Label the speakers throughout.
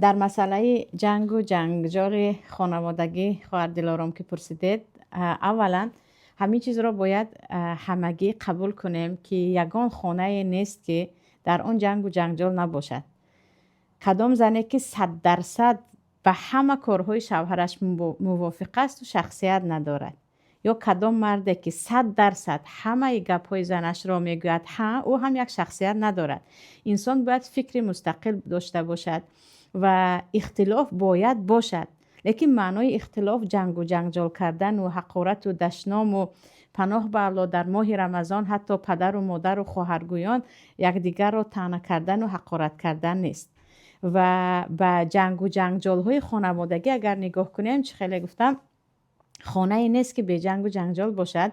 Speaker 1: Дар масъалаи ҷангу ҷанҷоли хонаводагӣ, хоҳар Дилором, ки пурсидед, аввалан, ҳамин чизро бояд ҳамагӣ қабул кунем, ки ягон хонае нест, ки дар он ҷангу ҷанҷол набошад. Кадом зане ки 100% ба ҳама корҳои шавҳараш мувофиқ асту шахсият надорад, ё кадом марде ки 100% ҳамаи гапҳои занашро мегӯяд ҳа, ӯ ҳам як шахсият надорад. Инсон бояд фикри мустақил дошта бошад ва ихтилоф бояд бошад, лекин маънои ихтилоф ҷангу ҷанҷол кардану ҳақорату дашному, паноҳ ба Алло, дар моҳи Рамазон ҳатто падару модару хоҳаргӯён якдигарро таъна кардану ҳақорат кардан нест. Ва ба ҷангу ҷанҷолҳои хонаводагӣ агар нигоҳ кунем, чӣ хеле гуфтам, хонае нест, ки беҷангу ҷанҷол бошад.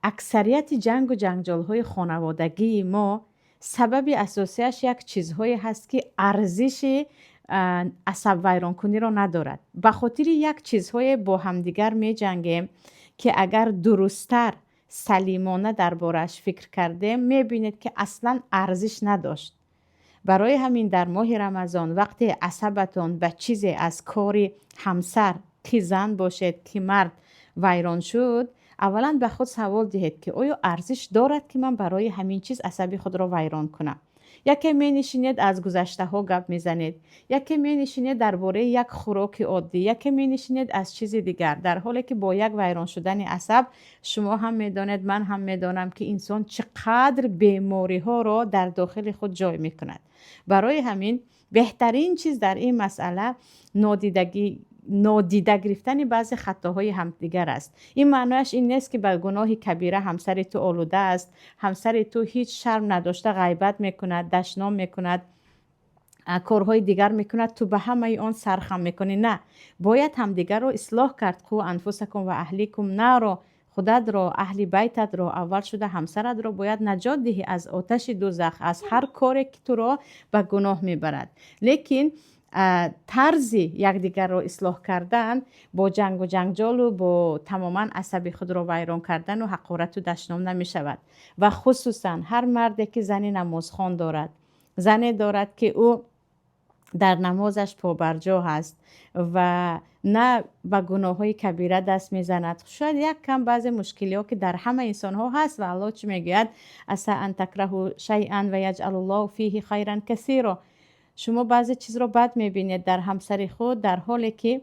Speaker 1: Аксарияти ҷангу ҷанҷолҳои хонаводагии мо сабаби асосиаш як чизҳое ҳаст, ки арзиши асабвайронкуниро надорад. Ба хотири як чизҳое бо ҳамдигар меҷангем, ки агар дурусттар, салимона дар борааш фикр кардем, мебинед, ки аслан арзиш надошт. Барои ҳамин дар моҳи Рамазон вақте асабатон ба чизе аз кори ҳамсар, ки зан бошед, ки мард, вайрон шуд, аввалан ба худ савол диҳед, ки оё арзиш дорад, ки ман барои ҳамин чиз асаби худро вайрон кунам? Яке менишинед, аз гузаштаҳо гап мезанед, яке менишинед дар бораи як хӯроки оддӣ, яке менишинед аз чизи дигар, дар ҳоле ки бо як вайрон шудани асаб, шумо ҳам медонед, ман ҳам медонам, ки инсон чӣ қадр бемориҳоро дар дохили худ ҷой мекунад. Барои ҳамин беҳтарин чиз дар ин масъала нодида гирифтани баъзе хатоҳои ҳамдигар аст. Ин маънояш ин нест, ки ба гуноҳи кабира ҳамсари ту олуда аст, ҳамсари ту ҳеҷ шарм надошта ғайбат мекунад, дашном мекунад, корҳои дигар мекунад, ту ба ҳамаи он сархам мекунӣ. На, бояд ҳамдигарро ислоҳ кард. قوا أنفسكم وأهليكم نارا. Худатро, аҳли байтатро, аввал шуда ҳамсаратро бояд наҷот диҳӣ аз оташи дузах, аз ҳар коре, ки туро ба гуноҳ мебарад. Лекин тарзи якдигарро ислоҳ кардан бо ҷангу ҷанҷолу бо тамоман асаби худро вайрон кардану ҳақорату дашном намешавад. Ва хусусан ҳар марде ки зани намозхон дорад, зане дорад, ки ӯ дар намозаш побарҷо ҳаст ва на ба гуноҳҳои кабира даст мезанад, шояд як кам баъзе мушкилиҳо, ки дар ҳама инсонҳо ҳаст. Ва Аллоҳ чӣ мегӯяд? عسى أن تكرهوا شيئا ويجعل الله فيه خيرا كثيرا. Шумо баъзе чизро бад мебинед дар ҳамсари худ, дар ҳоле ки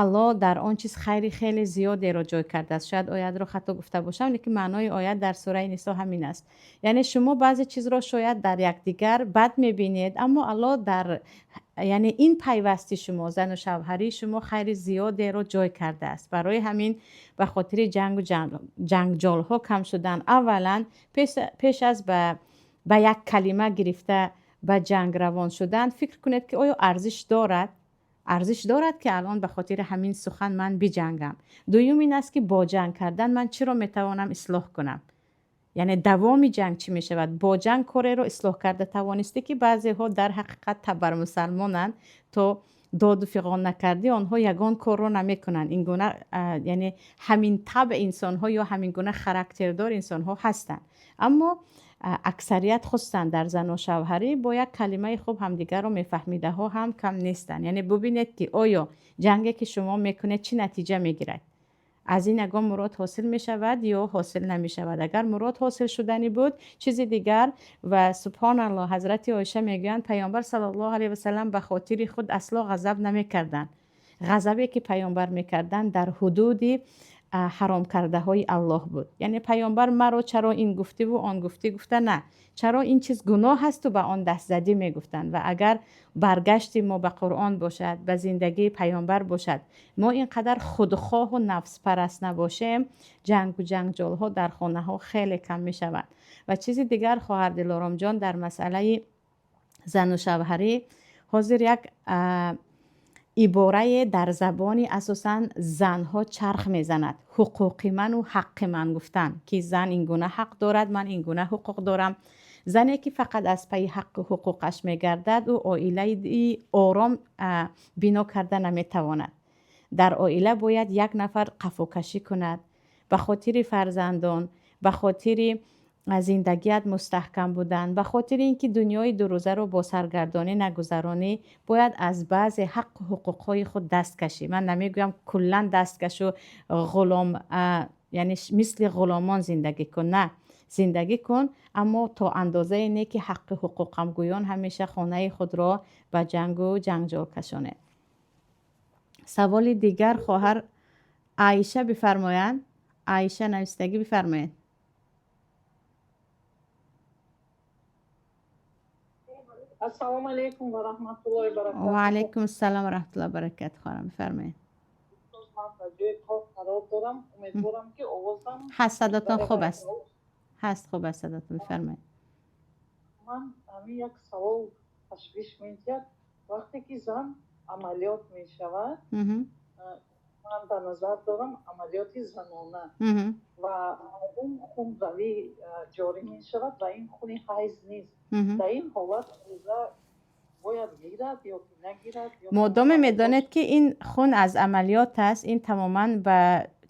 Speaker 1: Аллоҳ дар он чиз хайри хеле зиёдеро ҷой кардааст. Шояд оятро хато гуфта бошам, лекин маънои оят дар сураи Нисо ҳамин аст. Яъне шумо баъзе чизро шояд дар якдигар бад мебинед, аммо Аллоҳ дар, яъне, ин пайвасти шумо, зану шавҳарии шумо, хайри зиёдеро ҷой кардааст. Барои ҳамин ба хотири ҷангу ҷанҷолҳо кам шудан, аввалан, пеш аз ба як калима гирифта ба ҷанг равон шудан, фикр кунед, ки оё арзиш дорад, арзиш дорад, ки алон ба хотири ҳамин сухан ман биҷангам? Дуюм ин аст, ки бо ҷанг кардан ман чиро метавонам ислоҳ кунам? Яъне давоми ҷанг чӣ мешавад? Бо ҷанг кореро ислоҳ карда тавонистӣ, ки баъзеҳо дар ҳақиқат табармусалмонанд, то доду фиғон накардӣ, онҳо ягон корро намекунанд. Ин гуна, яъне ҳамин табъ инсонҳо ё ҳамин гуна характердор инсонҳо ҳастанд, аммо аксарият, хусусан дар зану шавҳарӣ, бо як калимаи хуб ҳамдигарро мефаҳмидаҳо ҳам кам нестанд. Яъне бубинед, ки оё ҷанге, ки шумо мекунед, чӣ натиҷа мегирад, аз ин ягон мурод ҳосил мешавад ё ҳосил намешавад. Агар мурод ҳосил шуданӣ буд, чизи дигар. Ва субҳоналлоҳ, ҳазрати Оиша мегӯянд, Паёмбар саллаллоҳу алайҳи васалам ба хотири худ асло ғазаб намекарданд. Ғазабе, ки Паёмбар мекарданд, дар ҳудуди ҳаромкардаҳои Аллоҳ буд. Яъне Паёмбар маро чаро ин гуфтиву он гуфтӣ гуфта на, чаро ин чиз гуноҳ асту ба он даст задӣ мегуфтанд. Ва агар баргашти мо ба Қуръон бошад, ба зиндагии Паёмбар бошад, мо ин қадар худхоҳу нафспараст набошем, ҷангу ҷанҷолҳо дар хонаҳо хеле кам мешаванд. Ва чизи дигар, хоҳар Дилоромҷон, дар масъалаи зану шавҳарӣ ҳозир як иборае дар забони асосан занҳо чарх мезанад: ҳуқуқи ману ҳаққи ман гуфтан, ки зан ин гуна ҳақ дорад, ман ин гуна ҳуқуқ дорам. Зане, ки фақат аз пайи ҳаққу ҳуқуқаш мегардад, ӯ оилаи ором бино карда наметавонад. Дар оила бояд як нафар қафокашӣ кунад ба хотири фарзандон, ба хотири Зиндагият мустаҳкам будан, ба хотири ин ки дунёи дурӯзаро бо саргардонӣ нагузаронӣ, бояд аз баъзе ҳаққу ҳуқуқҳои худ даст кашӣ. Ман намегӯям куллан даст кашу ғулом, яъне мисли ғуломон зиндагӣ кун. На, зиндагӣ кун, аммо то андозае не ки ҳаққи ҳуқуқам гӯён ҳамеша хонаи худро ба ҷангу ҷанҷол кашонед. Саволи дигар хоҳар Аиша бифармоянд. Аиша навистагӣ бифармоед.
Speaker 2: Ассалому алайкум ва раҳматуллоҳи ва баракатуҳ.
Speaker 1: Ва алайкум ассалом ва раҳматуллоҳи ва баракатуҳ. Хоҳарам, бифармоед.
Speaker 2: Ман дар ҷои кор қарор дорам. Умедворам, ки овозам
Speaker 1: ҳаст, садотон хуб аст. Ҳаст, хуб аст садотон, бифармоед.
Speaker 2: Ман ҳамин як савол ташвиш медиҳад. Вақте ки зан амалиёт мешавад, ман дар назар дорам амалиёти занона, ва он хунравӣ ҷорӣ мешавад ва ин хуни ҳайз нест. Дар ин ҳолат рӯза бояд гирад ё ки нагирад?
Speaker 1: Модоме медонед, ки ин хун аз амалиёт аст, ин тамоман ба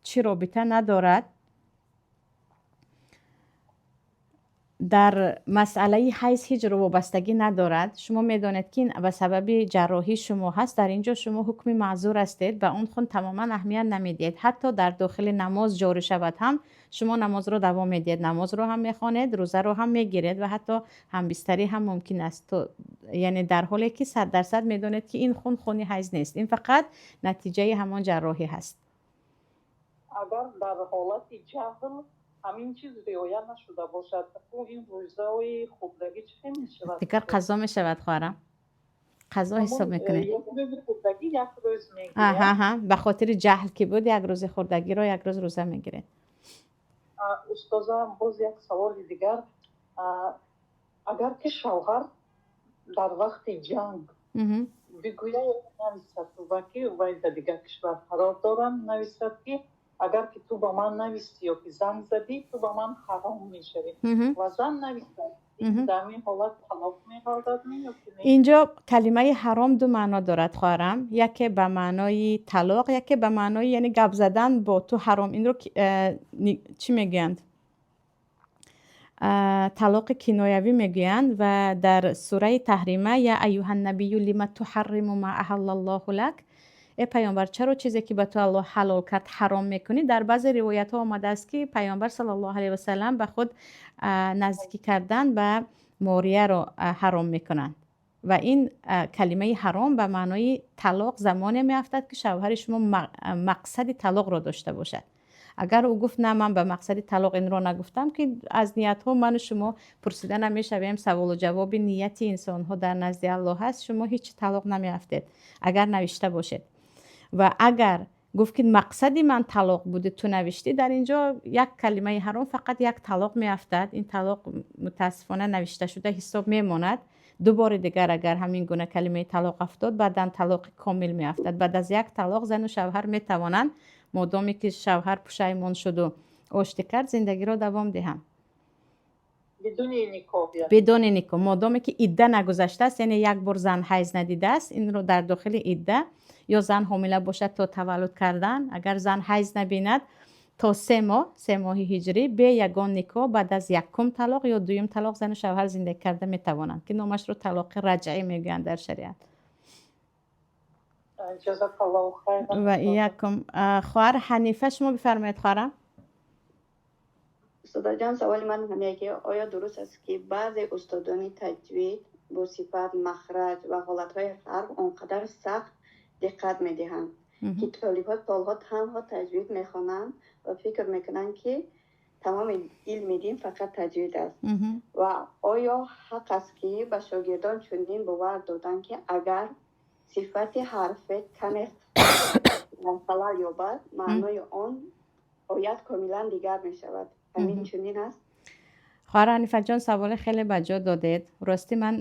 Speaker 1: чӣ робита надорад, дар масъалаи ҳайз ҳеҷ вобастагӣ надорад. Шумо медонед, ки ин ба сабаби ҷарроҳии шумо ҳаст. Дар ин ҷо шумо ҳукми маъзур ҳастед, ба он хун тамоман аҳамият намедиҳед. Ҳатто дар дохили намоз ҷорӣ шавад ҳам, шумо намозро давом медиҳед, намозро ҳам мехонед, рӯзаро ҳам мегиред ва ҳатто ҳамбистарӣ ҳам мумкин аст, яъне дар ҳоле ки 100% медонед, ки ин хун хуни ҳайз нест, ин фақат натиҷаи ҳамон ҷарроҳӣ ҳаст.
Speaker 2: Агар дар ҳолати ҷаҳл ҳамин чиз риоя нашуда бошад, ин рӯзаҳои хурдагӣ чӣ хел мешавад?
Speaker 1: Дигар қазо мешавад, хоҳарам, қазо ҳисоб мекунед.
Speaker 2: Як рӯзи хурдагӣ як рӯз мегирад.
Speaker 1: Ба хотири ҷаҳл ки буд, як рӯзи хурдагиро як рӯз рӯза мегиред.
Speaker 2: Устоза, боз як саволи дигар. Агар ки шавҳар дар вақти ҷанг бигӯяд, нависад, ва ки вай дар дигар кишвар қарор дорам, нависад, ки агар ки ту ба ман нависӣ ё ки занг задӣ, ту ба ман ҳаром мешавӣ, ва зан нависад, дар ҳамин ҳолат талоқ меғалтад ё ки не?
Speaker 1: Инҷо калимаи ҳаром ду маъно дорад, хоҳарам. Яке ба маънои талоқ, яке ба маънои яъне гап задан бо ту ҳаром. Инро чӣ мегӯянд? Талоқи киноявӣ мегӯянд. Ва дар сураи Таҳрима: «Я аюҳаннабию лима туҳарриму ма аҳаллаллоҳу лак», э паёмбар, чаро чизе ки ба ту Аллоҳ ҳалол кард, ҳаром мекунӣ? Дар баъзе ривоятҳо омадааст, ки паёмбар саллаллоҳу алайҳи васалам ба худ наздикӣ кардан ба Морияро ҳаром мекунанд. Ва ин калимаи ҳаром ба маънои талоқ замоне меафтад, ки шавҳари шумо мақсади талоқро дошта бошад. Агар ӯ гуфт: «На, ман ба мақсади талоқ инро нагуфтам», ки аз ниятҳо ману шумо пурсида намешавем, саволу ҷавоби нияти инсонҳо дар назди Аллоҳ ҳаст, шумо ҳеҷ талоқ намеафтед, агар навишта бошед. Ва агар гуфт, ки мақсади ман талоқ буди, ту навиштӣ, дар ин ҷо як калимаи ҳаром фақат як талоқ меафтад. Ин талоқ мутаассифона навишта шуда ҳисоб мемонад. Ду бори дигар агар ҳамин гуна калимаи талоқ афтод, баъдан талоқи комил меафтад. Баъд аз як талоқ зану шавҳар метавонанд, модоме ки шавҳар пушаймон шуду оштӣ кард, зиндагиро давом диҳанд.
Speaker 2: Бидуни никоҳ?
Speaker 1: Бидуни никоҳ, модоме ки идда нагузаштааст, яъне як бор зан ҳайз надидааст. Инро дар дохили идда ё зан ҳомила бошад, то таваллуд кардан, агар зан ҳайз набинад, то 3 моҳ, 3 моҳи ҳиҷрӣ, бе ягон никоҳ, баъд аз якум талоқ ё дуюм талоқ зану шавҳар зиндагӣ карда метавонанд, ки номашро талоқи раҷъӣ мегӯянд дар шариат. Ва якум. Хоҳар Ҳанифа, шумо бифармоед, хоҳарам.
Speaker 3: Устодаҷон, саволи ман ҳамее, ки оё дуруст аст, ки баъзе устодони таҷвид бо сифат, махраҷ ва ҳолатҳои ҳарф он қадар сахт диққат медиҳанд, ки толибҳо солҳо танҳо таҷвид мехонанд ва фикр мекунанд, ки тамоми илми дин фақат таҷвид аст? Ва оё ҳақ аст, ки ба шогирдон чунин бовар додан, ки агар сифати ҳарфе каме халал ёбад, маънои он оят комилан дигар мешавад? Ҳамин чунин аст?
Speaker 1: Хоҳар Ҳанифаҷон, саволи хеле ба ҷо додед. Ростӣ, ман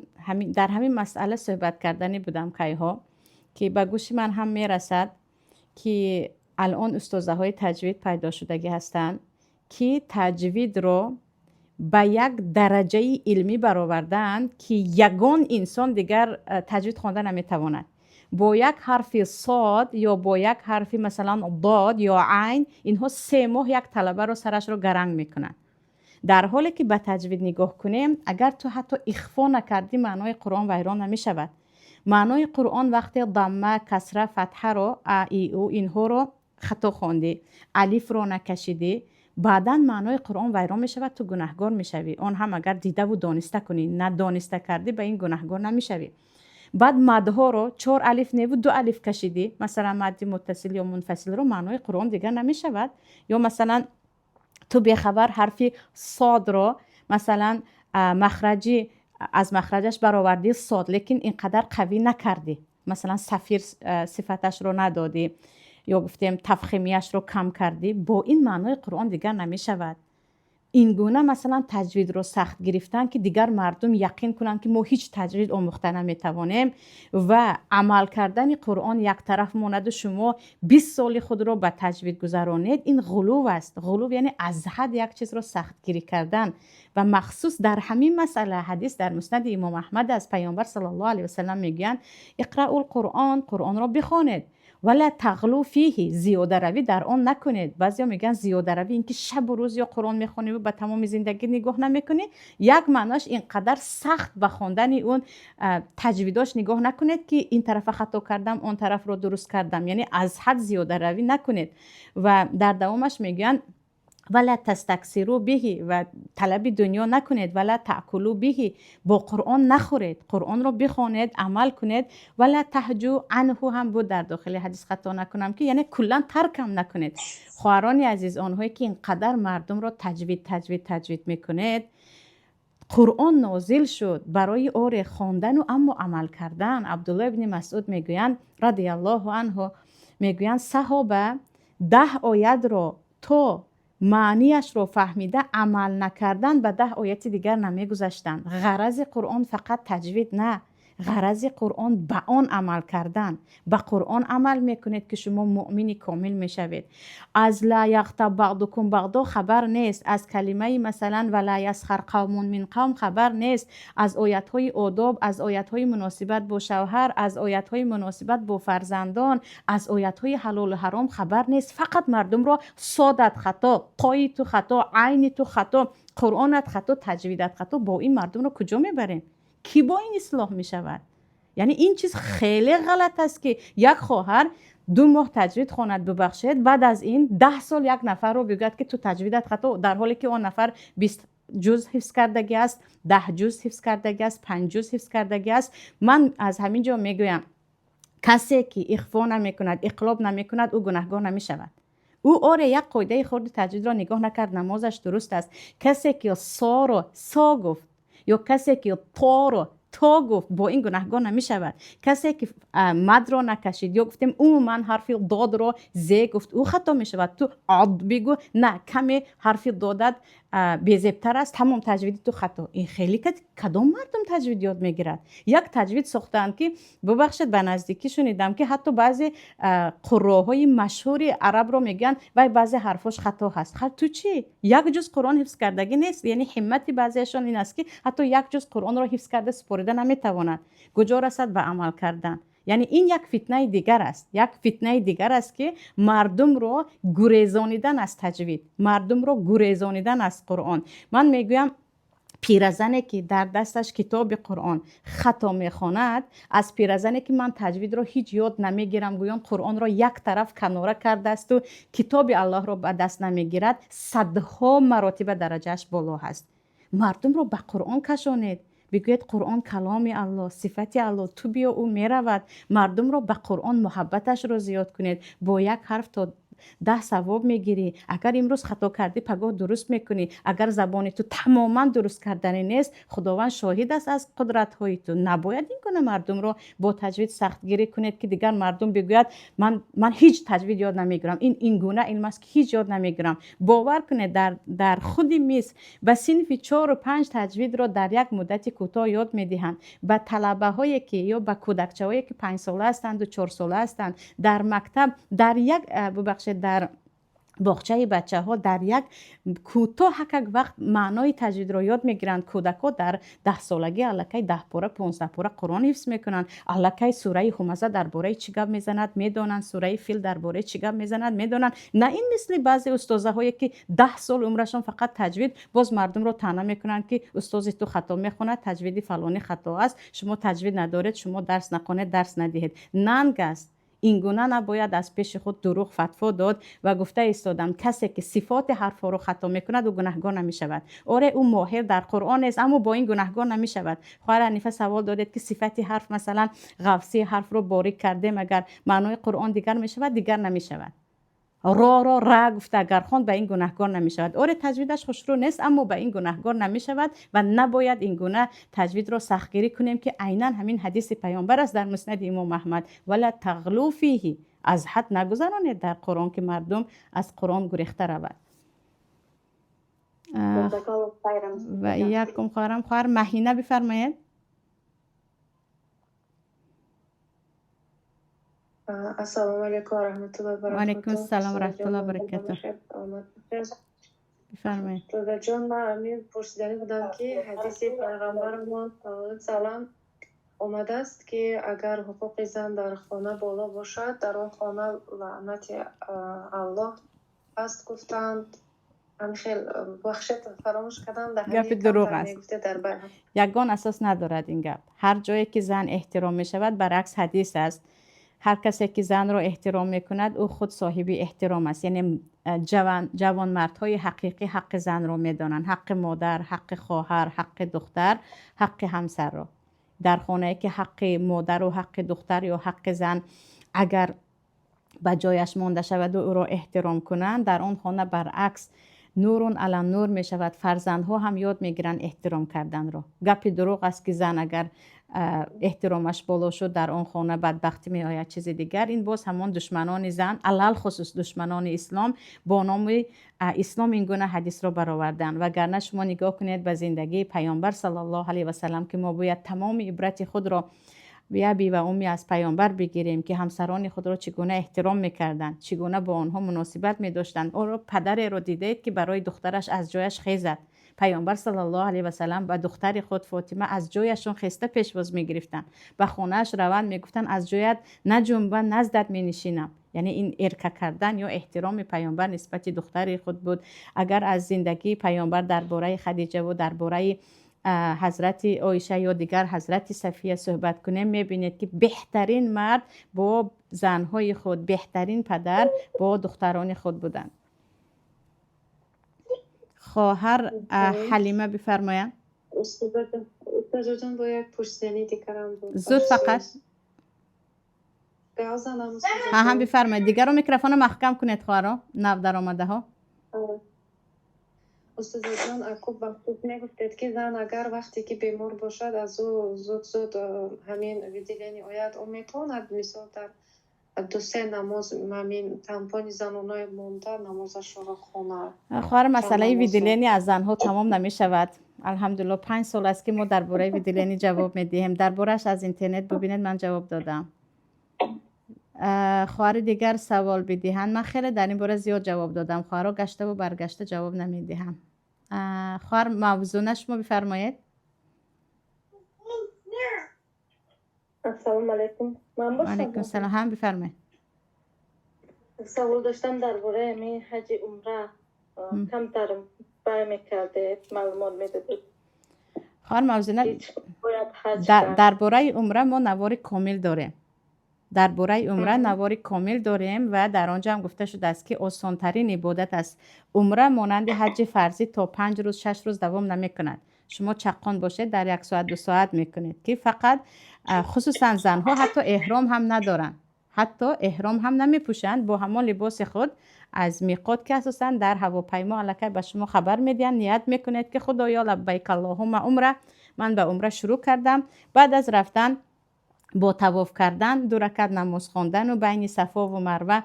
Speaker 1: дар ҳамин масъала суҳбат карданӣ будам кайҳо, ки ба гӯши ман ҳам мерасад, ки алон устозаҳои таҷвид пайдо шудагӣ ҳастанд, ки таҷвидро ба як дараҷаи илмӣ баровардаанд, ки ягон инсон дигар таҷвид хонда наметавонад. Бо як ҳарфи сод ё бо як ҳарфи, масалан, дод ё айн, инҳо 3 моҳ як талабаро сарашро гаранг мекунанд. Дар ҳоле ки ба таҷвид нигоҳ кунем, агар ту ҳатто ихфо накардӣ, маънои Қуръон вайрон намешавад. Маънои Қуръон вақте дамма, касра, фатҳаро, а, и, у инҳоро хато хондӣ, алифро накашидӣ, баъдан маънои Қуръон вайрон мешавад, ту гунаҳгор мешавӣ. Он ҳам агар дидаву дониста кунӣ. Надониста кардӣ, ба ин гунаҳгор намешавӣ. Баъд мадҳоро чор алиф неву ду алиф кашидӣ, масалан, мадди муттасил ё мунфасилро, маънои Қуръон дигар намешавад. Ё масалан, ту бехабар ҳарфи содро, масалан, махраҷи аз махраҷаш баровардӣ сод, лекин ин қадар қавӣ накардӣ, масалан, сафир сифаташро надодӣ ё гуфтем тафхимияшро кам кардӣ, бо ин маънои Қуръон дигар намешавад. Ин гуна, масалан, таҷвидро сахт гирифтан, ки дигар мардум яқин кунанд, ки мо ҳеҷ таҷвид омӯхта наметавонем ва амал кардани Қуръон як тараф монаду шумо 20 соли худро ба таҷвид гузаронед, ин ғулув аст. Ғулув яъне аз ҳад як чизро сахтгирӣ кардан. Ва махсус дар ҳамин масъала ҳадис дар Муснади Имом Аҳмад аст. Паёмбар саллаллоҳу алайҳи васалам мегӯянд: اقرءوا القرآن, Қуръонро бихонед, ولا تغلوا فيه, зиёдаравӣ дар он накунед. Баъзеҳо мегӯянд, зиёдаравӣ ин ки шабу рӯз ё Қуръон мехонӣ, ба тамоми зиндагӣ нигоҳ намекунӣ. Як маъноаш ин қадар сахт ба хондани он таҷвидош нигоҳ накунед, ки ин тарафа хато кардам, он тарафро дуруст кардам, яъне аз ҳад зиёдаравӣ накунед. Ва дар давомаш мегӯянд: ولا تستكثروا به, ва талаби дунё накунед, ولا تأكلوا به, бо Қуръон нахӯред, Қуръонро бихонед, амал кунед, ولا تهجوا عنه ҳам буд дар дохили ҳадис, хато накунам, ки яъне куллан таркам накунед. Хоҳарони азиз, онҳое ки ин қадар мардумро таҷвид, таҷвид, таҷвид мекунед, Қуръон нозил шуд барои оре хондану, аммо амал кардан. Абдулло ибни Масъуд мегӯянд, رضي الله عنه, мегӯянд, саҳоба 10 оятро то маънияшро фаҳмида амал накардан ба 10 ояти дигар намегузаштанд. Ғарази Қуръон фақат таҷвид на, ғарази Қуръон ба он амал кардан. Ба Қуръон амал мекунед, ки шумо муъмини комил мешавед. Аз لا يغتب بعضكم بعضا хабар нест, аз калимаи, масалан, ولا يسخر قوم من قوم хабар нест, аз оятҳои одоб, аз оятҳои муносибат бо шавҳар, аз оятҳои муносибат бо фарзандон, аз оятҳои ҳалолу ҳаром хабар нест. Фақат мардумро содат хато, тои ту хато, айни ту хато, Қуръонат хато, таҷвидат хато, бо ин мардумро куҷо мебарем? Кӣ бо ин ислоҳ мешавад? Яъне ин чиз хеле ғалат аст, ки як хоҳар 2 моҳ таҷвид хонад, бубахшед, баъд аз ин 10 сол як нафарро бигӯяд, ки ту таҷвидат хато, дар ҳоле ки он нафар 20 ҷуз ҳифз кардагӣ аст, 10 ҷуз ҳифз кардагӣ аст, панҷ ҷуз ҳифз кардагӣ аст. Ман аз ҳамин ҷо мегӯям, касе ки ихфо намекунад, иқлоб намекунад, ӯ гунаҳгор намешавад. Ӯ оре як қоидаи хурди таҷвидро нигоҳ накард, намозаш дуруст аст. Касе ки соро со гуфт ё касе ки торо то гуфт, бо ин гунаҳгор намешавад. Касе ки мадро накашид ё гуфтем умуман ҳарфи додро зе гуфт, ӯ хато мешавад. Ту од бигӯ, на каме ҳарфи додат безебтар аст, тамом таҷвиди ту хато. Ин хеле кадом мардум таҷвид ёд мегирад? Як таҷвид сохтаанд, ки бубахшед, ба наздикӣ шунидам, ки ҳатто баъзе қурроҳои машҳури арабро мегӯянд, вай баъзе ҳарфош хато ҳаст. Ха, ту чӣ? Як ҷуз Қуръон ҳифз кардагӣ нест. Яъне ҳиммати баъзеашон ин аст, ки ҳатто як ҷуз Қуръонро ҳифз карда супорида наметавонад, куҷо расад ба амал кардан? Яъне ин як фитнаи дигар аст, як фитнаи дигар аст, ки мардумро гурезонидан аз таҷвид, мардумро гурезонидан аз Қуръон. Ман мегӯям, пиразане ки дар дасташ китоби Қуръон хато мехонад, аз пиразане ки ман таҷвидро ҳеҷ ёд намегирам гӯён Қуръонро як тараф канора кардаасту китоби Аллоҳро ба даст намегирад, садҳо маротиба дараҷааш боло ҳаст. Мардумро ба Қуръон кашонед, бигӯед, Қуръон каломи Аллоҳ, сифати Аллоҳ, ту биё, ӯ меравад. Мардумро ба Қуръон муҳаббаташро зиёд кунед. Бо як ҳарф то 10 савоб мегирӣ. Агар имрӯз хато кардӣ, пагоҳ дуруст мекунӣ. Агар забони ту тамоман дуруст карданӣ нест, Худованд шоҳид аст аз қудратҳои ту. Набояд ин гуна мардумро бо таҷвид сахтгирӣ кунед, ки дигар мардум бигӯяд, ман ҳеҷ таҷвид ёд намегирам, ин ин гуна илм аст, ки ҳеҷ ёд намегирам. Бовар кунед, дар худи Миср ба синфи чору панҷ таҷвидро дар як муддати кӯтоҳ ёд медиҳанд. Ба талабаҳое ки ё ба кӯдакчаҳое ки 5-сола ҳастанду 4-сола ҳастанд, дар мактаб, дар як, бубахшед, дар Боғчаи бачаҳо дар як кӯтоҳакак вақт маънои таҷвидро ёд мегиранд. Кӯдакҳо дар 10-солагӣ аллакай 10 пора, 15 пора Қуръон ҳифз мекунанд. Аллакай сураи Ҳумаза дар бораи чӣ гап мезанад, медонанд, сураи Фил дар бораи чӣ гап мезанад, медонанд. На ин мисли баъзе устозаҳое, ки 10 сол умрашон фақат таҷвид, боз мардумро таъна мекунанд, ки устози ту хато мехонад, таҷвиди фалонӣ хато аст, шумо таҷвид надоред, шумо дарс нахонед, дарс надиҳед. Нанг аст. Ин гуна набояд аз пеши худ дурӯғ фатво дод. Ва гуфта истодам, касе ки сифоти ҳарфҳоро хато мекунад, ӯ гунаҳгор намешавад. Оре, ӯ моҳир дар Қуръон нест, аммо бо ин гунаҳгор намешавад. Хоҳар Ҳанифа, савол додед, ки сифати ҳарф, масалан, ғафсии ҳарфро борик кардем, агар маънои Қуръон дигар мешавад? Дигар намешавад. Роро ра гуфта агар хонд, ба ин гунаҳгор намешавад. Оре, таҷвидаш хушрӯ нест, аммо ба ин гунаҳгор намешавад. Ва набояд ин гуна таҷвидро сахтгирӣ кунем, ки айнан ҳамин ҳадиси паёмбар аст дар Муснади Имом Аҳмад: ولا تغلوا فيه, аз ҳад нагузаронед дар Қуръон, ки мардум аз Қуръон гурехта равад. Ва якум хоҳарам, хоҳар Маҳина, бифармоед.
Speaker 4: Ассалому алайкум ва раҳматуллоҳи ва
Speaker 1: баракатуҳ. Алайкум ассалом ва раҳматуллоҳи ва баракатуҳ. Бифармоед.
Speaker 4: Устозаҷон, ман ҳамин пурсидани будам, ки ҳадиси пайғамбарамон салам омадааст, ки агар ҳуқуқи зан дар хона боло бошад, дар он хона лаънати Аллоҳ аст, гуфтанд. Хел бахшед, фаромӯш кардам.
Speaker 1: Гапи дурӯғ аст, ягон асос надорад ин гап. Ҳар ҷое ки зан эҳтиром мешавад, баръакс ҳадис аст: ҳар касе ки занро эҳтиром мекунад, ӯ худ соҳиби эҳтиром аст. Яъне ҷавонмардҳои ҳақиқӣ ҳаққи занро медонанд, ҳаққи модар, ҳаққи хоҳар, ҳаққи духтар, ҳаққи ҳамсарро. Дар хонае ки ҳаққи модару ҳаққи духтар ё ҳаққи зан агар ба ҷояш монда шаваду ӯро эҳтиром кунанд, дар он хона баръакс نور علی نور мешавад. Фарзандҳо ҳам ёд мегиранд эҳтиром карданро. Гапи дурӯғ аст, ки зан агар эҳтиромаш боло шуд, дар он хона бадбахтӣ меояд, чизи дигар. Ин боз ҳамон душманони зан, алалхусус душманони ислом, бо номи ислом ин гуна ҳадисро бароварданд. Вагарна шумо нигоҳ кунед ба зиндагии паёмбар саллаллоҳу алайҳи васалам, ки мо бояд тамоми ибрати худро би ва умми аз паёмбар бигирем, ки ҳамсарони худро чӣ гуна эҳтиром мекарданд, чӣ гуна бо онҳо муносибат медоштанд. Оро падареро дидаед, ки барои духтараш аз ҷояш хезад? Паёмбар саллаллоҳу алайҳи васалам ба духтари худ Фотима аз ҷояшон хеста пешвоз мегирифтанд. Ба хонааш раванд, мегуфтанд: «Аз ҷоят наҷунба, наздат менишинам». Яъне ин эрка кардан ё эҳтироми паёмбар нисбати духтари худ буд. Агар аз зиндагии паёмбар дар бораи Хадиҷаву дар бораи ҳазрати Оиша ё дигар ҳазрати Сафия суҳбат кунем, мебинед, ки беҳтарин мард бо занҳои худ, беҳтарин падар бо духтарони худ буданд. Хоҳар Ҳалима, бифармоянд.
Speaker 4: Устозаҷон, бо як пурсидани дигарам буд.
Speaker 1: Зуд фақат. Ҳа, бифармоед. Дигаро микрофонро маҳкам кунед, хоҳаро, нав даромадаҳо.
Speaker 4: Устозаҷон, аку вақте мегуфтед, ки зан агар вақте ки бемор бошад, аз ӯ зуд зуд ҳамин выделение ояд, ӯ метавонад, мисол, дар ду-се намоз ҳамин тампони занонаи монда намозашро хонад?
Speaker 1: Хоҳар, масъалаи выделение аз занҳо тамом намешавад. Алҳамдулилло, 5 сол аст, ки мо дар бораи выделение ҷавоб медиҳем. Дар борааш аз интернет бубинед, ман ҷавоб додам. Хоҳари дигар савол бидиҳанд. Ман хеле дар ин бора зиёд ҷавоб додам, хоҳаро, гаштаву баргашта ҷавоб намедиҳам. Хоҳар Мавзуна, шумо бифармоед.
Speaker 5: Ассалому алайкум, ман бошам?
Speaker 1: Алайкум салом, ҳам, бифармоед.
Speaker 5: Савол доштам дар бораи ҳамин ҳаҷи умра, камтар бай мекардед, маълумот медодед.
Speaker 1: Хоҳар Мавзуна, дар бораи умра мо навори комил дорем. Дар бораи умра навори комил дорем ва дар он ҷо ҳам гуфта шудааст, ки осонтарин ибодат аст. Умра монанди ҳаҷҷи фарзӣ то 5 рӯз, 6 рӯз давом намекунад. Шумо чаққон бошед, дар як соат, 2 соат мекунед, ки фақат хусусан занҳо ҳатто эҳром ҳам надоранд, ҳатто эҳром ҳам намепӯшанд. Бо ҳамон либоси худ аз миқот, ки асосан дар ҳавопаймо аллакай ба шумо хабар медиҳанд, ният мекунед, ки «Худоё, لبيك اللهم عمرة», ман ба умра шурӯъ кардам. Баъд аз рафтан бо тавоф кардан, ду ракат намоз хондану байни Сафову Марва.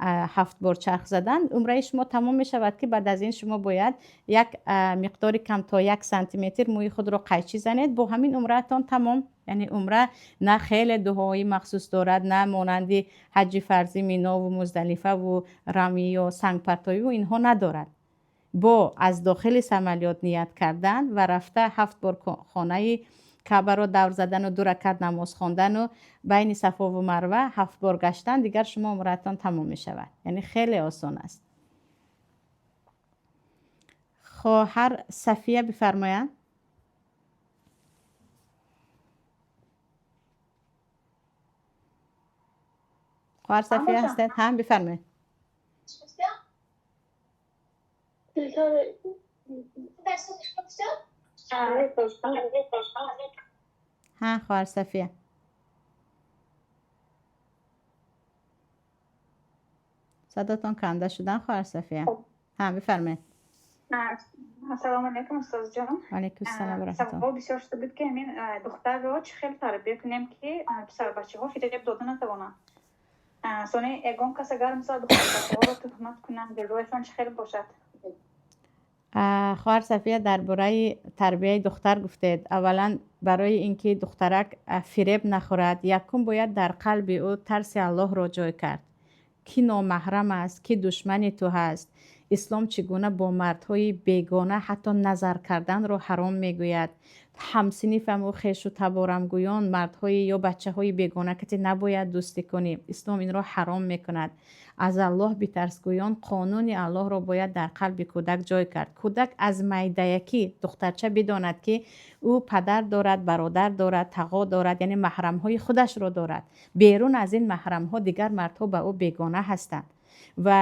Speaker 1: 7 бор чарх задан, умраи шумо тамом мешавад, ки баъд аз ин шумо бояд як миқдори кам то 1 сантиметр мӯи худро қайчӣ занед. Бо ҳамин умраатон тамом. Яъне умра на хеле дуои махсус дорад, на монанди ҳаҷи фарзӣ Минову Муздалифаву рамӣ ё сангпартоиву инҳо надорад. Бо аз дохили самолёт ният кардан ва рафта 7 бор хонаи Каъбаро давр задану 2 ракат намоз хондану байни Сафову Марва 7 бор гаштан, дигар шумо умратон тамом мешавад. Яъне хеле осон аст. Хоҳар Сафия бифармоянд. Хоҳар Сафия ҳастед? Ҳам бифармоед. Ҳа, хоҳар Сафия. Садотон канда шудан, хоҳар Сафия. Ҳа, бифармоед.
Speaker 6: Ассалому алайкум, устозҷон.
Speaker 1: Алайкум ассалом ва раҳматуллоҳ.
Speaker 6: Савол бисёр шуда буд, ки ҳамин духтарро чӣ хел тарбия кунем, ки писарбачаҳо фиреб дода натавонанд. Сони ягон кас агар мисол духтарбачаҳоро туҳмат кунанд, ҷазояшон чӣ хел бошад?
Speaker 1: Хоҳар Сафия, дар бораи тарбияи духтар гуфтед. Аввалан, барои ин ки духтарак фиреб нахӯрад, якум бояд дар қалби ӯ тарси Аллоҳро ҷой кард. Ки номаҳрам аст, ки душмани ту ҳаст. Ислом чӣ гуна бо мардҳои бегона ҳатто назар карданро ҳаром мегӯяд. Ҳамсинифаму хешу таборамгӯён мардҳои ё бачаҳои бегона кати набояд дӯстӣ кунӣ. Ислом инро ҳаром мекунад. Аз Аллоҳ битарсгӯён қонуни Аллоҳро бояд дар қалби кӯдак ҷой кард. Кӯдак аз майдаякӣ духтарча бидонад, ки ӯ падар дорад, бародар дорад, тағо дорад, яъне маҳрамҳои худашро дорад. Берун аз ин маҳрамҳо дигар мардҳо ба ӯ бегона ҳастанд. Ва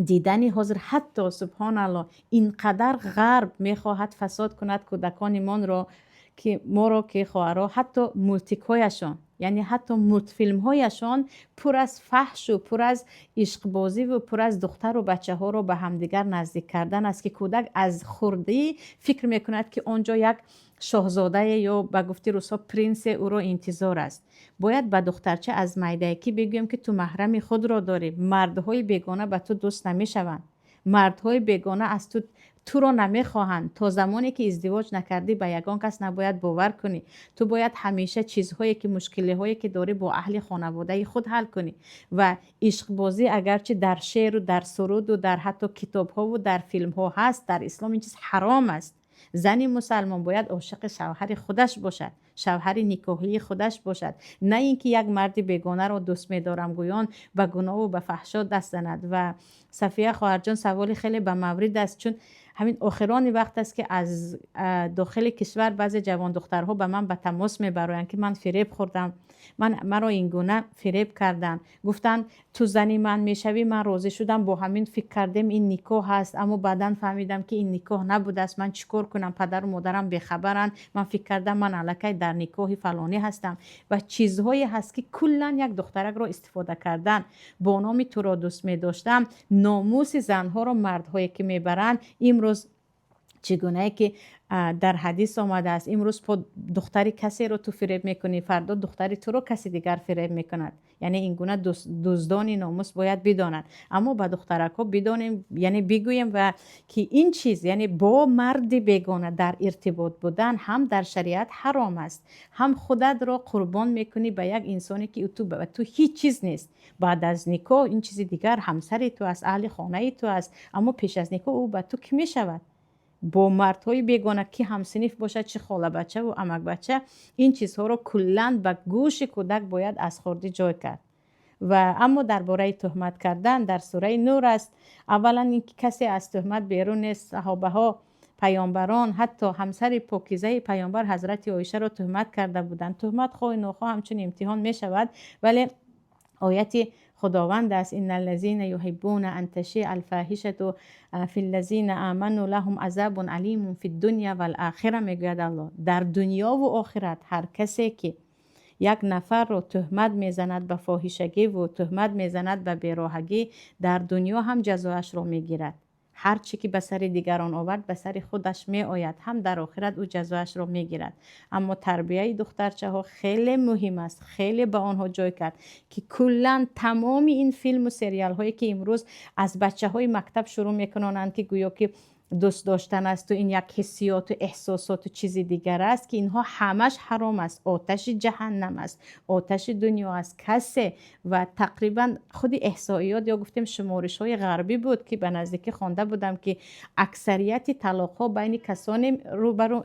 Speaker 1: дидани ҳозир ҳатто субҳоналлоҳ ин қадар ғарб мехоҳад фасод кунад кӯдакони монро, ки моро, ки хоҳаро, ҳатто мултикҳояшон, яъне ҳатто мултфилмҳояшон пур аз фаҳшу пур аз ишқбозиву пур аз духтару бачаҳоро ба ҳамдигар наздик кардан аст, ки кӯдак аз хурдӣ фикр мекунад, ки он ҷо як шоҳзодае ё ба гуфти русҳо принсе ӯро интизор аст. Бояд ба духтарча аз майдаякӣ бигӯем, ки ту маҳрами худро дорӣ, мардҳои бегона ба ту дӯст намешаванд, мардҳои бегона аз ту туро намехоҳанд. То замоне ки издивоҷ накардӣ ба ягон кас набояд бовар кунӣ. Ту бояд ҳамеша чизҳое ки мушкилиҳое ки дорӣ бо аҳли хонаводаи худ ҳал кунӣ. Ва ишқбозӣ агарчи дар шеъру дар суруду дар ҳатто китобҳову дар филмҳо ҳаст, дар ислом ин чиз ҳаром аст. Зани мусалмон бояд ошиқи шавҳари худаш бошад, шавҳари никоҳии худаш бошад, на ин ки як марди бегонаро дӯст медорам гӯён ба гуноҳу ба фаҳшо даст занад. Ва Сафия хоҳарҷон, саволи хеле ба маврид аст, чун ҳамин охирони вақт аст, ки аз дохили кишвар баъзе ҷавондухтарҳо ба ман ба тамос мебароянд, ки ман фиреб хӯрдам, маро ин гуна фиреб карданд, гуфтанд ту зани ман мешавӣ, ман розӣ шудам, бо ҳамин фикр кардем ин никоҳ ҳаст, аммо баъдан фаҳмидам, ки ин никоҳ набудааст, ман чӣ кор кунам, падару модарам бехабаранд, ман фикр кардам ман аллакай дар никоҳи фалонӣ ҳастам. Ва чизҳое ҳаст, ки куллан як духтаракро истифода кардан бо номи туро дӯст медоштам, номуси занҳоро мардҳое ки мебаранд имрӯз чӣ гунае ки дар ҳадис омадааст, имрӯз духтари касеро ту фиреб мекунӣ, фардо духтари туро каси дигар фиреб мекунад. Яъне ин гуна дуздони номус бояд бидонанд. Аммо ба духтаракҳо бидонем, яъне бигӯем ва ки ин чиз, яъне бо марди бегона дар иртибот будан ҳам дар шариат ҳаром аст, ҳам худатро қурбон мекунӣ ба як инсоне, ки ба ту ҳеҷ чиз нест. Баъд аз никоҳ ин чизи дигар, ҳамсари ту аст, аҳли хонаи ту аст, аммо пеш аз никоҳ ӯ ба ту кӣ мешавад? Бо мардҳои бегона ки ҳамсиниф бошад, чӣ холабачаву амакбача, ин чизҳоро куллан ба гӯши кӯдак бояд аз хурдӣ ҷой кард. Ва аммо дар бораи туҳмат кардан дар сураи Нур аст. Аввалан ин ки касе аз туҳмат берун нест. Саҳобаҳо, паёмбарон, ҳатто ҳамсари покизаи паёмбар ҳазрати Оишаро туҳмат карда буданд. Туҳмат хоҳу нохоҳ ҳамчун имтиҳон мешавад, вале ояти худованд аст: инна аллазина юҳиббуна ан ташиа алфаҳишату фи ллазина аману лаҳум азабун алимун фи ддуня вал охира, мегӯяд Аллоҳ. Дар дунёву охират ҳар касе ки як нафарро туҳмат мезанад ба фоҳишагиву туҳмат мезанад ба бероҳагӣ, дар дунё ҳам ҷазоашро мегирад. Ҳар чӣ ки ба сари дигарон овард, ба сари худаш меояд, ҳам дар охират ӯ ҷазояшро мегирад. Аммо тарбияи духтарчаҳо хеле муҳим аст, хеле ба онҳо ҷой кард, ки куллан тамоми ин филму сериалҳое, ки имрӯз аз бачаҳои мактаб шурӯъ мекунонанд, ки гӯё ки дӯст доштан асту ин як ҳиссиёту эҳсосоту чизи дигар аст, ки инҳо ҳамаш ҳаром аст, оташи ҷаҳаннам аст, оташи дунё аст. Касе ва тақрибан худи эҳсоиёт ё гуфтем шуморишҳои ғарбӣ буд, ки ба наздикӣ хонда будам, ки аксарияти талоқҳо байни касоне рӯбарӯ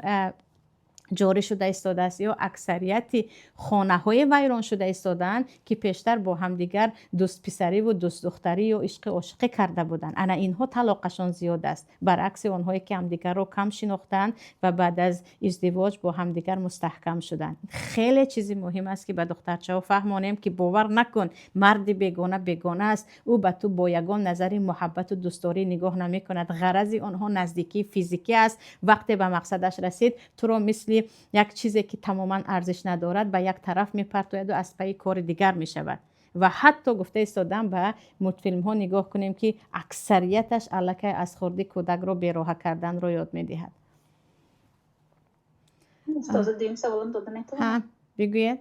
Speaker 1: ҷорӣ шуда истодааст ё аксарияти хонаҳое вайрон шуда истодаанд, ки пештар бо ҳамдигар дӯстписариву дӯстдухтарӣ ё ишқи ошиқӣ карда буданд. Ана инҳо талоқашон зиёд аст, баръакси онҳое, ки ҳамдигарро кам шинохтаанд ва баъд аз издивоҷ бо ҳамдигар мустаҳкам шуданд. Хеле чизи муҳим аст, ки ба духтарчаҳо фаҳмонем, ки бовар накун, марди бегона бегона аст, ӯ ба ту бо ягон назари муҳаббату дӯстдорӣ нигоҳ намекунад. Ғарази онҳо наздикии физикӣ аст. Вақте ба мақсадаш расид, туро мисли як чизе, ки тамоман арзиш надорад, ба як тараф мепартояду аз пайи кори дигар мешавад. Ва ҳатто гуфта истодам, ба мултфилмҳо нигоҳ кунем, ки аксарияташ аллакай аз хурдӣ кӯдакро бероҳа карданро ёд медиҳад.
Speaker 6: Устоза, дуюм саволам дода метавонам?
Speaker 1: Бигӯед.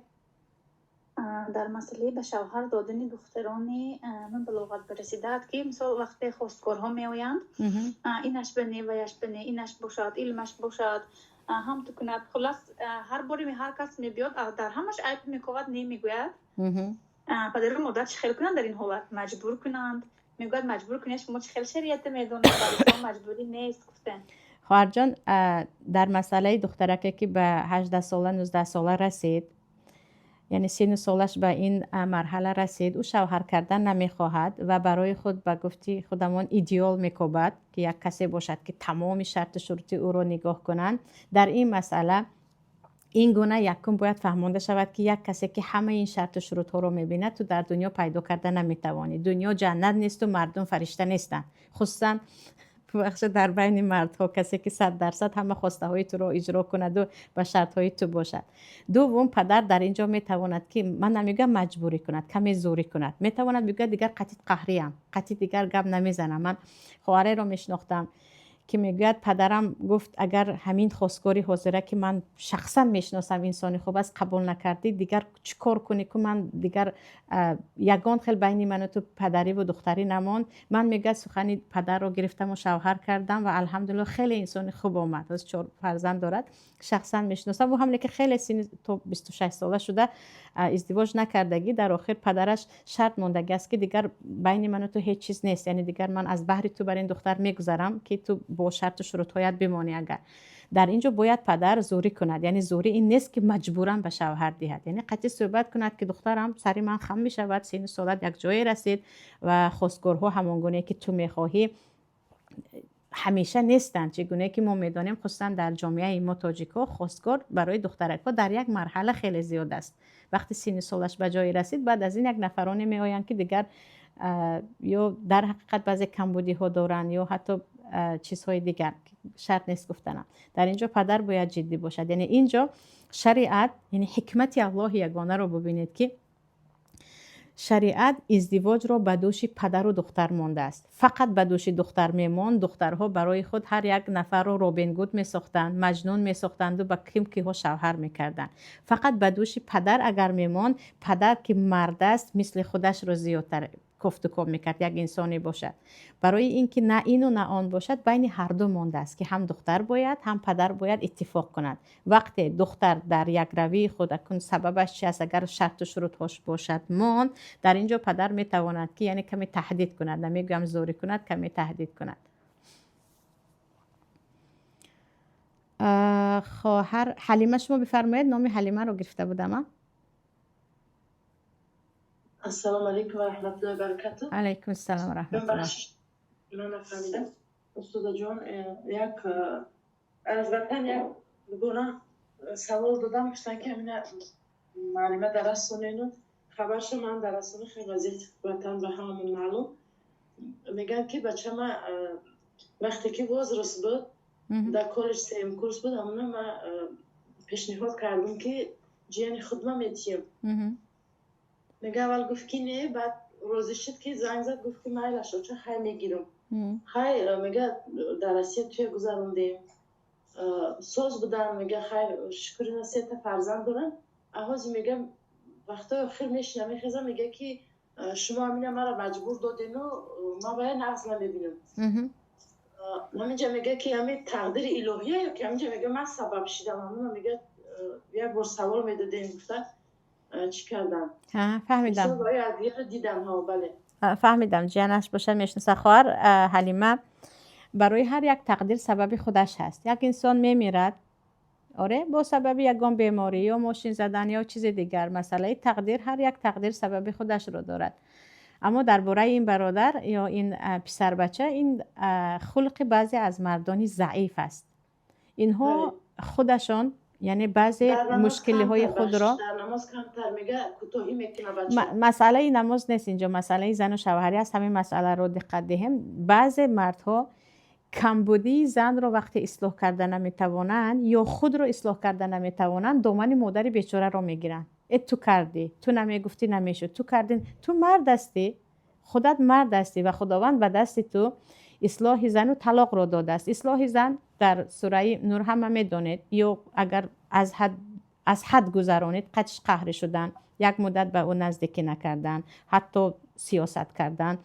Speaker 6: Дар масъалаи ба шавҳар додани духтарони балоғат барасидаат, ки мисол вақте хостгорҳо меоянд, инаш ба не, ваяш ба не, инаш бошад, илмаш бошад, ҳам ту кунад, хуллас, ҳар боре ҳар кас мебиёд, дар ҳамаш айб мековад, не мегӯяд. Падару модар чӣ хел кунанд дар ин ҳолат? Маҷбур кунанд? Мегӯяд, маҷбур кунед, шумо чӣ хел шариата медонед, дар ислом маҷбурӣ нест, гуфтем.
Speaker 1: Хоҳарҷон, дар масъалаи духтараке, ки ба 18 сола, 19 сола расид, яъне сину солаш ба ин марҳала расид, ӯ шавҳар кардан намехоҳад ва барои худ, ба гуфти худамон, идеол мекобад, ки як касе бошад, ки тамоми шарту шурути ӯро нигоҳ кунанд. Дар ин масъала ин гуна якум бояд фаҳмонда шавад, ки як касе, ки ҳамаи ин шарту шурутҳоро мебинад, ту дар дунё пайдо карда наметавонӣ. Дунё ҷаннат несту мардум фаришта нестанд, хусусан, бахша, дар байни мардҳо касе, ки 100% ҳама хостаҳои туро иҷро кунаду ба шартҳои ту бошад. Дуввум, падар дар ин ҷо метавонад, ки ман намегӯям маҷбурӣ кунад, каме зӯрӣ кунад метавонад, бигӯяд: «Дигар қатит қаҳриям, қатӣ дигар гап намезанам». Ман хоҳареро мешинохтам, ки мегӯяд, падарам гуфт: «Агар ҳамин хостгори ҳозира, ки ман шахсан мешиносам, инсони хуб аст, қабул накардӣ, дигар чӣ кор кунӣ ку, ман дигар ягон хел байни ману ту падариву духтарӣ намонд». Ман, мегӯяд, сухани падарро гирифтаму шавҳар кардам ва алҳамдулилло, хеле инсони хуб омад, ҳоз чор фарзанд дорад, шахсан мешиносам. Ӯ ҳам леки хеле сини то 26 сола шуда издивоҷ накардагӣ. Дар охир падараш шарт мондагӣ аст, ки дигар байни ману ту ҳеҷ чиз нест, яъне дигар ман аз баҳри ту бар ин духтар мегузарам, ки ту бо шарту шурутҳоят бимонӣ. Агар дар ин ҷо бояд падар зӯрӣ кунад, яъне зӯрӣ ин нест, ки маҷбуран ба шавҳар диҳад, яъне қатъи суҳбат кунад, ки духтарам, сари ман хам мешавад, сину солат як ҷое расид ва хостгорҳо ҳамон гуне, ки ту мехоҳӣ, ҳамеша нестанд. Чӣ гуне ки мо медонем, хусусан дар ҷомеаи мо тоҷикҳо, хостгор барои духтаракҳо дар як марҳала хеле зиёд аст. Вақти синни солаш ба ҷое расид, баъд аз ин як нафароне меоянд, ки дигар ё дар ҳақиқат баъзе камбудиҳо доранд ё ҳатто чизҳои дигар, шарт нест гуфтанам. Дар ин ҷо падар бояд ҷиддӣ бошад. Яъне ин ҷо шариат, яъне ҳикмати Аллоҳи ягонаро бубинед, ки шариат издивоҷро ба дӯши падару духтар мондааст. Фақат ба дӯши духтар мемонд, духтарҳо барои худ ҳар як нафарро Робин Гуд месохтанд, Маҷнун месохтанду ба ким киҳо шавҳар мекарданд. Фақат ба дӯши падар агар мемонд, падар, ки мард аст, мисли худашро зиёдтар кофтукоб мекард, як инсоне бошад. Барои ин ки на ину на он бошад, байни ҳарду мондааст, ки ҳам духтар бояд, ҳам падар бояд иттифоқ кунад. Вақте духтар дар якравии худ, акун сабабаш чи аст, агар шарту шурутҳош бошад, монд, дар ин ҷо падар метавонад, ки яъне каме таҳдид кунад, намегӯям зӯрӣ кунад, каме таҳдид кунад. Хоҳар Ҳалима, шумо бифармоед, номи Ҳалимаро гирифта будам.
Speaker 4: Ассалому алайкум ва раҳматуллоҳи ва баракатуҳ.
Speaker 1: Алайкум ассалом ва раҳматуллоҳ.
Speaker 4: Ман нафаҳмидам, устодаҷон, як аз ватан як гуна савол додам, гуфтан, ки ҳамина муаллима дарасонену хабарша ман дарасони. Хеле вазъияти ватан ба ҳамамон маълум. Мегӯянд, ки бачама вақте ки возраст буд, дар коллеҷ сеюм курс буд, ҳамуна ма пешниҳод кардам, ки ҷияни худма метиҳем. Мега, аввал гуфт, ки не, баъд розӣ шуд, ки занг зад, гуфт, ки майлаш, оча, хай, мегирам.
Speaker 7: Хайр, мега, дар Россия туя гузарондем, соз будан, мега, хайр, шукрина, сета фарзанд дорам. Аҳози, мега, вақтҳои охир мешина, мехеза, мега, ки шумо амина мара маҷбур додену ман бая нағз намебинам. Ҳаминҷа мега, ки ҳамин тақдири илоҳия ё ки ҳаминҷа, мега, ман сабаб шидам. Ҳамуна, мега, як бор савол медодем, гуфта чӣ кардам.
Speaker 1: Фаҳмидам.
Speaker 7: Дидам, бале.
Speaker 1: Фаҳмидам, ҷиянаш бошад, мешинаса. Хоҳар Ҳалима, барои ҳар як тақдир сабаби худаш ҳаст. Як инсон мемирад, оре, бо сабаби ягон беморӣ ё мошин задан ё чизи дигар. Масъалаи тақдир, ҳар як тақдир сабаби худашро дорад. Аммо дар бораи ин бародар ё ин писарбача, ин хулқи баъзе аз мардони заиф аст. Инҳо худашон, яъне, баъзе мушкилиҳои худро, масъалаи намоз нест инҷо, масъалаи зану шавҳарӣ аст. Ҳамин масъаларо диққат диҳем. Баъзе мардҳо камбудии занро вақте ислоҳ карда наметавонанд ё худро ислоҳ карда наметавонанд, домани модари бечораро мегиранд: «Э, ту кардӣ, ту намегуфтӣ, намешуд, ту кардӣ». Ту мард ҳастӣ, худат мард ҳастӣ ва Худованд ба дасти ту ислоҳи зану талоқро додааст. Ислоҳи зан дар сураи Нур ҳама медонед. Ё агар аз ҳад гузаронед, қатиш қаҳрӣ шудан, як муддат ба ӯ наздикӣ накардан, ҳатто сиёсат кардан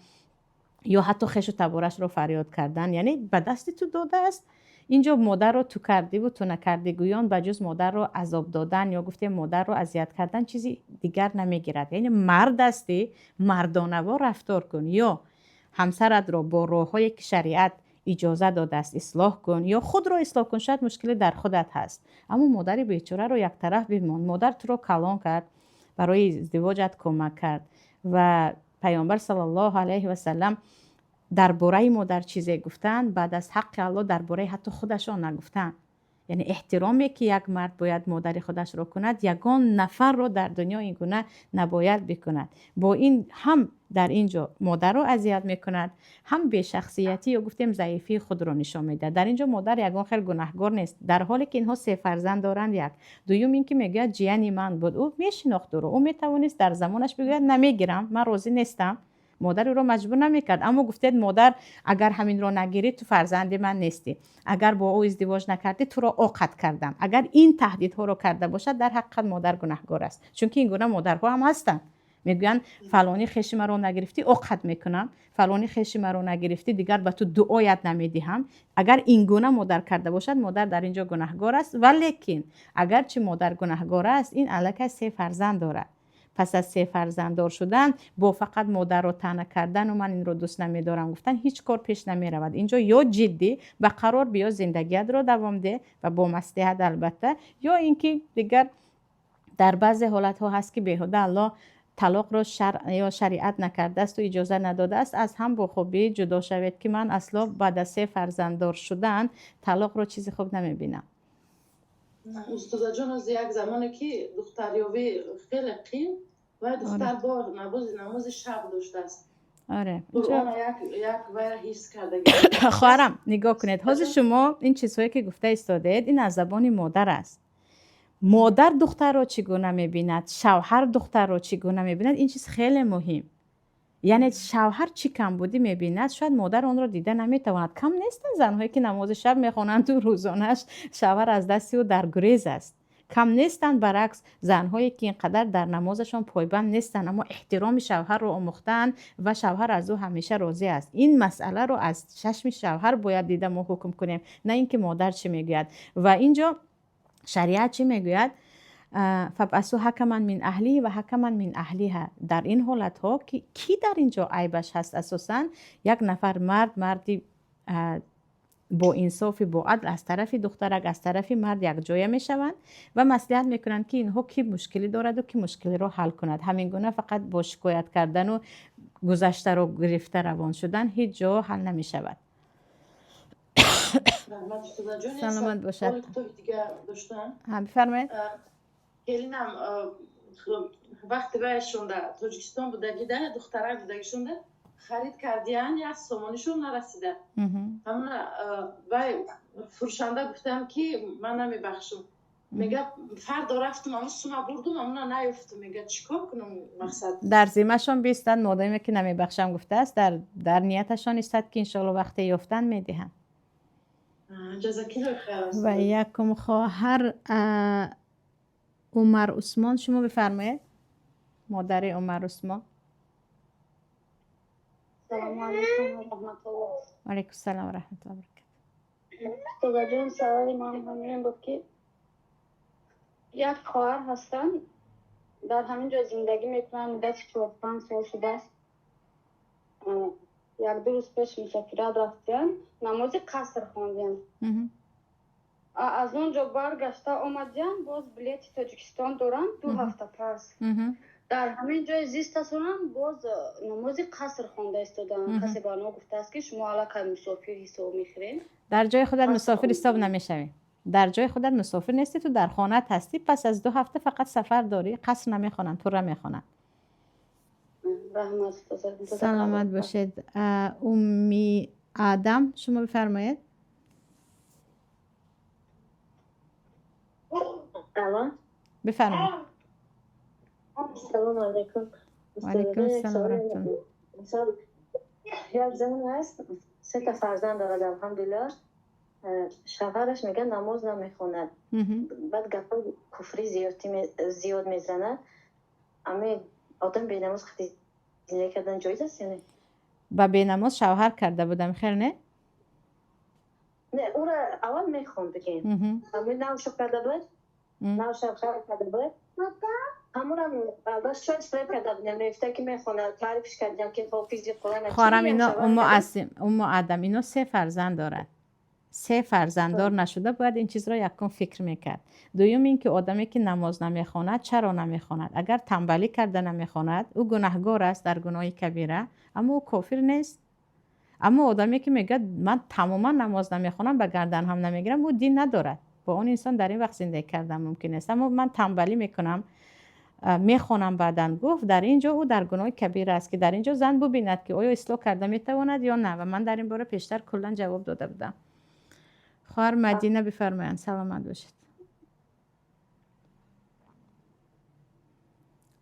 Speaker 1: ё ҳатто хешу таборашро фарёд кардан, яъне ба дасти ту додааст. Инҷо модарро ту кардиву ту накардӣ гӯён, ба ҷуз модарро азоб додан ё гуфтем модарро азият кардан чизи дигар намегирад. Яъне мард ҳастӣ, мардонавор рафтор кун: ё ҳамсаратро бо роҳҳое, ки шариат иҷоза додааст, ислоҳ кун, ё худро ислоҳ кун, шояд мушкиле дар худат ҳаст. Аммо модари бечораро яктараф бимон. Модар туро калон кард, барои издивоҷат кӯмак кард ва Паёмбар саллаллоҳу алайҳи васалам дар бораи модар чизе гуфтанд, баъд аз ҳаққи Аллоҳ дар бораи ҳатто худашон нагуфтанд. Яъне эҳтироме, ки як мард бояд модари худашро кунад, ягон нафарро дар дунё ин гуна набояд бикунад. Бо ин ҳам дар ин ҷо модарро азият мекунад, ҳам бешахсиятӣ ё гуфтем заифии худро нишон медиҳад. Дар ин ҷо модар ягон хел гунаҳгор нест, дар ҳоле ки инҳо се фарзанд доранд. Як дуюм ин ки мегӯяд, ҷияни ман буд, ӯ мешинохт ӯро, ӯ метавонист дар замонаш бигӯяд: «Намегирам, ман розӣ нестам». Модар ӯро маҷбур намекард. Аммо гуфтед, модар: «Агар ҳаминро нагирӣ, ту фарзанди ман нестӣ, агар бо ӯ издивоҷ накардӣ, туро оқат кардам». Агар ин таҳдидҳоро карда бошад, дар ҳақиқат модар гунаҳгор аст, чунки ин гуна модарҳо ҳам ҳастанд. Мегӯянд: «Фалони хеши маро нагирифтӣ, оқат мекунам, фалони хеши маро нагирифтӣ, дигар ба ту дуоят намедиҳам». Агар ин гуна модар карда бошад, модар дар ин ҷо гунаҳгор аст. Валекин агарчи модар гунаҳгор аст, ин аллакай се фарзанд дорад. Пас аз се фарзанддор шудан бо фақат модарро таъна кардану «ман инро дӯст намедорам» гуфтан ҳеҷ кор пеш намеравад. Инҷо ё ҷиддӣ ба қарор биё, зиндагиятро давом деҳ ва бо маслиҳат албатта, ё ин ки дигар дар баъзе ҳолатҳо ҳаст, ки беҳуда Аллоҳ талоқро шаръ ё шариат накардаасту иҷоза надодааст, аз ҳам бо хубӣ ҷудо шавед, ки ман асло баъд аз се фарзанддор шудан талоқро чизи хуб намебинам.
Speaker 7: Устозаҷон, оз як замоне ки духтарёбӣ хеле қин вай духтар бо намози шаб доштааст. Қуръона як вайра ҳифз кардаги.
Speaker 1: Хоҳарам, нигоҳ кунед, ҳозир шумо ин чизҳое, ки гуфта истодаед, ин аз забони модар аст. Модар духтарро чӣ гуна мебинад, шавҳар духтарро чӣ гуна мебинад, ин чиз хеле муҳим. Яъне шавҳар чӣ камбудӣ мебинад, шояд модар онро дида наметавонад. Кам нестанд занҳое, ки намози шаб мехонанду рӯзонаш шавҳар аз дасти ӯ дар гурез аст. Кам нестанд, баръакс, занҳое, ки ин қадар дар намозашон пойбанд нестанд, аммо эҳтироми шавҳарро омӯхтаанд ва шавҳар аз ӯ ҳамеша розӣ аст. Ин масъаларо аз чашми шавҳар бояд дида мо ҳукм кунем, на ин ки модар чӣ мегӯяд. Ва ин ҷо шариат чӣ мегӯяд? فابعثوا حكما من أهله وحكما من أهلها. Дар ин ҳолатҳо ки дар ин ҷо айбаш ҳаст, асосан як нафар мард, марди боинсофи, боадл, аз тарафи духтарак, аз тарафи мард якҷоя мешаванд ва маслиҳат мекунанд, ки инҳо ки мушкилӣ дораду ки мушкилиро ҳал кунад. Ҳамин гуна фақат бо шикоят кардану гузаштаро гирифта равон шудан ҳеҷ ҷо ҳал намешавад. Саломат бошад. Бифармоед.
Speaker 7: Келинам вақти вайшонда Тоҷикистон будагида, духтарак будагишонда, харид кардиян, як сомонишон нарасида. Ҳамна вай фурӯшанда гуфтам, ки ман намебахшам. Мега, фардо рафтум, аму сума бурдум, амуна наёфтум. Мега, чӣ кор кунам, мақсад?
Speaker 1: Дар зиммашон бистанд, модоме ки намебахшам гуфтааст, дар нияташон истад, ки иншоалло вақте ёфтан медиҳанд. Ва якум хоҳар Умар Усмон, шумо бифармоед, модари Умар Усмон.
Speaker 8: Салому алайкум ва раҳматуллоҳ.
Speaker 1: Алайкум салом ва раҳматуллоҳ баракатуҳ.
Speaker 8: Устодаҷон, саволи ман ҳамин буд, ки як хоҳар ҳастанд, дар ҳамин ҷо зиндагӣ мекунанд, муддати 4-5 сол шудааст. 1-2 рӯз пеш мусофират рафтиянд, намози қаср хондиянд. Аз он ҷо баргашта омадиянд, боз билети Тоҷикистон доранд, 2 ҳафта пас. Дар ҳамин ҷои зистасонам боз намози қаср хонда истодаанд. Касе ба онҳо гуфтааст, ки шумо аллакай мусофир ҳисоб мехӯред.
Speaker 1: Дар ҷои худат мусофир ҳисоб намешавӣ. Дар ҷои худат мусофир нестӣ, ту дар хонаат ҳастӣ. Пас аз 2 ҳафта фақат сафар дорӣ, қаср намехонанд, пурра мехонанд. Саломат бошед. Умми Адам, шумо бифармоед. Бифармоед.
Speaker 9: Салому алайкум.
Speaker 1: Ва алайкум ассалом ва раҳматуллоҳ.
Speaker 9: Як зан аст, 3 та фарзанд дорад, алҳамдулиллоҳ. Шавҳараш мегӯяд, намоз намехонад, баъд гапҳои куфрӣ зиёд мезанад. Ами одам бенамоз зиндагӣ кардан ҷоиз аст ё не?
Speaker 1: Ба бенамоз шавҳар карда будам, хел не?
Speaker 9: Не, ӯра аввал мехонд, бигем. Ами нав шӯ карда буд, нав шавҳар карда буд. Ҳамонам албатта шояд фиреб карда будем, мегуфта ки мехонад, таърифш кардем ки ҳофизи Қуръон.
Speaker 1: Хоҳарам, ино Умму Адам, ино 3 фарзанд дорад. 3 фарзанддор нашуда бояд ин чизро якум фикр мекард. Дуюм ин ки одаме ки намоз намехонад, чаро намехонад? Агар тамбалӣ карда намехонад, ӯ гунаҳгор аст дар гуноҳи кабира, аммо ӯ кофир нест. Аммо одаме ки мегӯяд ман тамоман намоз намехонам, ба гардан ҳам намегирам, ӯ дин надорад. Бо он инсон дар ин вақт зиндагӣ кардан мумкин нест. Аммо ман тамбалӣ мекунам, мехонам баъдан гуфт, дар ин ҷо ӯ дар гуноҳи кабира аст, ки дар ин ҷо зан бубинад ки оё ислоҳ карда метавонад ё на. Ва ман дар ин бора пештар куллан ҷавоб дода будам. Хоҳар Мадина бифармоянд, саломат бошед.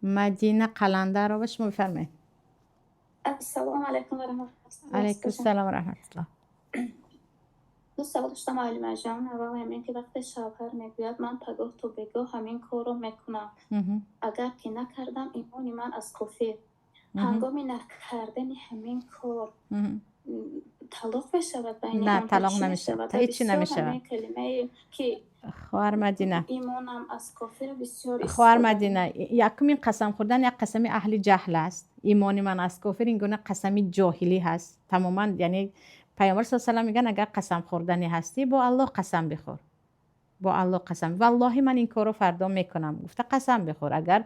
Speaker 1: Мадина Қаландарова, шумо бифармоед.
Speaker 6: Ассалому алайкум ва раҳматуллоҳ.
Speaker 1: Алайкум ассалом ва раҳматуллоҳ.
Speaker 6: Ду савол доштам, муаллимаҷон. Аввал ҳамин ки вақте шавҳар мегӯяд ман пагоҳ то бегоҳ ҳамин корро мекунам, агар ки накардам имони ман аз кофир. Ҳангоми накардани ҳамин кор талоқ мешавад?
Speaker 1: На, талоқ намешавад, ҳеҷ чи намешавад.
Speaker 6: Калимае ки
Speaker 1: хоҳар Мадина,
Speaker 6: имонам аз кофир бисёр.
Speaker 1: Хоҳар Мадина, якумин қасам хӯрдан як қасами аҳли ҷаҳл аст. Имони ман аз кофир ин гуна қасами ҷоҳилӣ ҳаст тамоман. Яъне Пайғамбар саллаллоҳу алайҳи васаллам мегӯянд, агар қасам хӯрданӣ ҳастӣ, бо Аллоҳ қасам бихӯр. Бо Аллоҳ қасам. Валлоҳи ман ин корро фардо мекунам. Гуфта қасам бихӯр, агар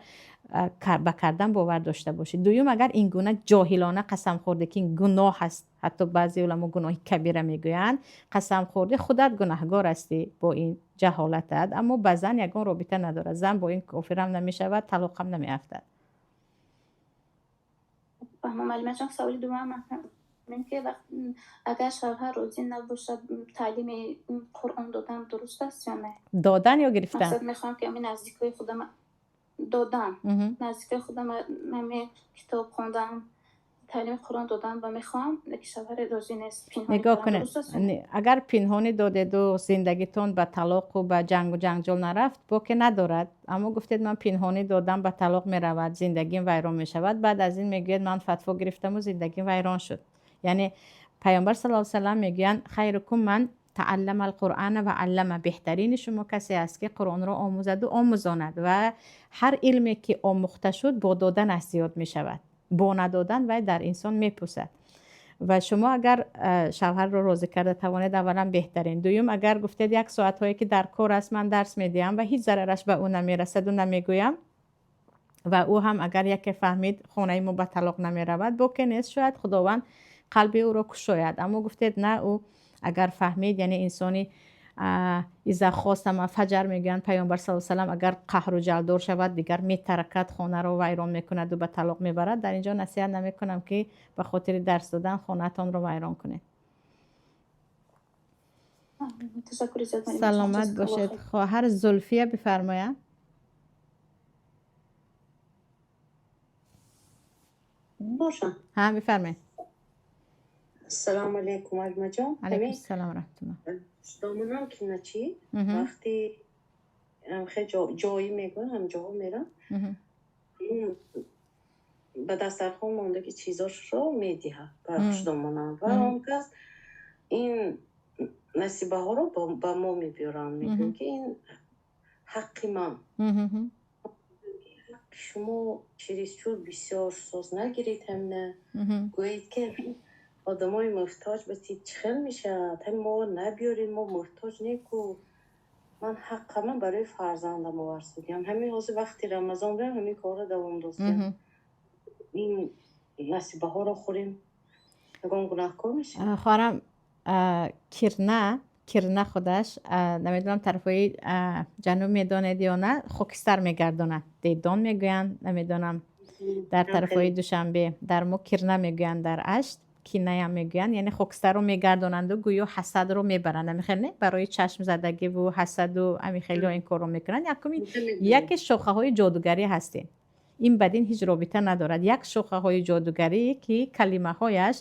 Speaker 1: ба кардан бовар дошта бошӣ. Дуюм, агар ин гуна ҷоҳилона қасам хӯрдӣ, ки ин гуноҳ аст, ҳатто баъзе уламо гуноҳи кабира мегӯянд, қасам хӯрдӣ, худат гунаҳгор ҳастӣ бо ин ҷаҳолатат, аммо ба зан ягон робита надорад. Зан бо ин кофирам намешавад, талоқам намеафтад.
Speaker 6: Муаллимаҷон, саволи дуввум ки агар шавҳар розӣ набошад, таълими Қуръон додан дуруст аст ё не?
Speaker 1: Додан ё гирифтан?
Speaker 6: Мақсад мехоҳам ки ҳамин наздикои худам додан, наздикои худам ҳамин китоб хондан, таълими Қуръон додан ва мехоҳам, лекин шавҳар розӣ нест.
Speaker 1: Нигоҳ кунед, агар пинҳонӣ додеду зиндагитон ба талоқу ба ҷангу ҷанҷол нарафт, боке надорад. Аммо гуфтед ман пинҳонӣ додам, ба талоқ меравад, зиндагим вайрон мешавад. Баъд аз ин мегӯяд ман фатво гирифтаму зиндагим вайрон шуд. Яъне Пайғамбар саллаллоҳу алайҳи васаллам мегӯянд хайрукум ман тааллама алқуръана ва аллама, беҳтарини шумо касе аст ки Қуръонро омӯзаду омӯзонад. Ва ҳар илме ки омӯхта шуд бо доданаш зиёд мешавад, бо надодан вай дар инсон мепӯсад. Ва шумо агар шавҳарро розӣ карда тавонед, аввалан беҳтарин. Дуюм, агар гуфтед як соатҳое ки дар кор аст ман дарс медиҳам ва ҳеҷ зарараш ба ӯ намерасаду намегӯям, ва ӯ ҳам агар яке фаҳмид хонаи мо ба талоқ намеравад, боке нест, шояд Худованд қалби ӯро кушояд. Аммо гуфтед на, ӯ агар фаҳмид, яъне инсони иза хосама фаҷар мегӯянд Пайғамбар саллаллоҳу алайҳи васаллам, агар қаҳру ҷалдор шавад, дигар метаракад, хонаро вайрон мекунаду ба талоқ мебарад. Дар ин ҷо насиҳат намекунам ки ба хотири дарс додан хонаатонро вайрон кунед.
Speaker 6: Ташаккури зиёд.
Speaker 1: Саломат бошед. Хоҳар Зулфия бифармояд.
Speaker 10: Бошам.
Speaker 1: Ҳа, бифармоед.
Speaker 10: Ассалому алайкум, Алимаҷон.
Speaker 1: Алайкум ассалом раҳматуллоҳ.
Speaker 10: Домонам ки начи вақти хе ҷоӣ мегӯян, ҳам ҷоҳо мерам, ба дастархон мондаги чизошро медиҳад ба хушдомонам ва он кас ин насибаҳоро ба мо мебиёранд, мегӯянд ки ин ҳаққи ман, шумо чересчур бисёр соз нагиред, ҳамина гӯед ки одамои муҳтоҷ ба чӣ хел мешавад, ҳамин мо набиёред, мо муҳтоҷ неку, ман ҳаққама барои фарзандам оварсудиям. Ҳамин ҳозир вақти Рамазон биям, ҳамин корро давом достем, ин насибаҳоро хӯрем, ягон гунаҳкор мешавем?
Speaker 1: Хоҳарам, кирна худаш, намедонам тарафҳои ҷануб медонед ё на, хокистар мегардонад, дедон мегӯянд, намедонам дар тарафҳои Душанбе, дар мо кирна мегӯянд, дар Ашт кинаям мегӯянд, яъне хокистарро мегардонанду гӯё ҳасадро мебаранд. Ҳамин не, барои чашмзадагиву ҳасаду ҳамин хелиҳо ин корро мекунанд. Якуми яке шохаҳои ҷодугарӣ ҳастем, ин ба дин ҳеҷ робита надорад. Як шохаҳои ҷодугарӣ ки калимаҳояш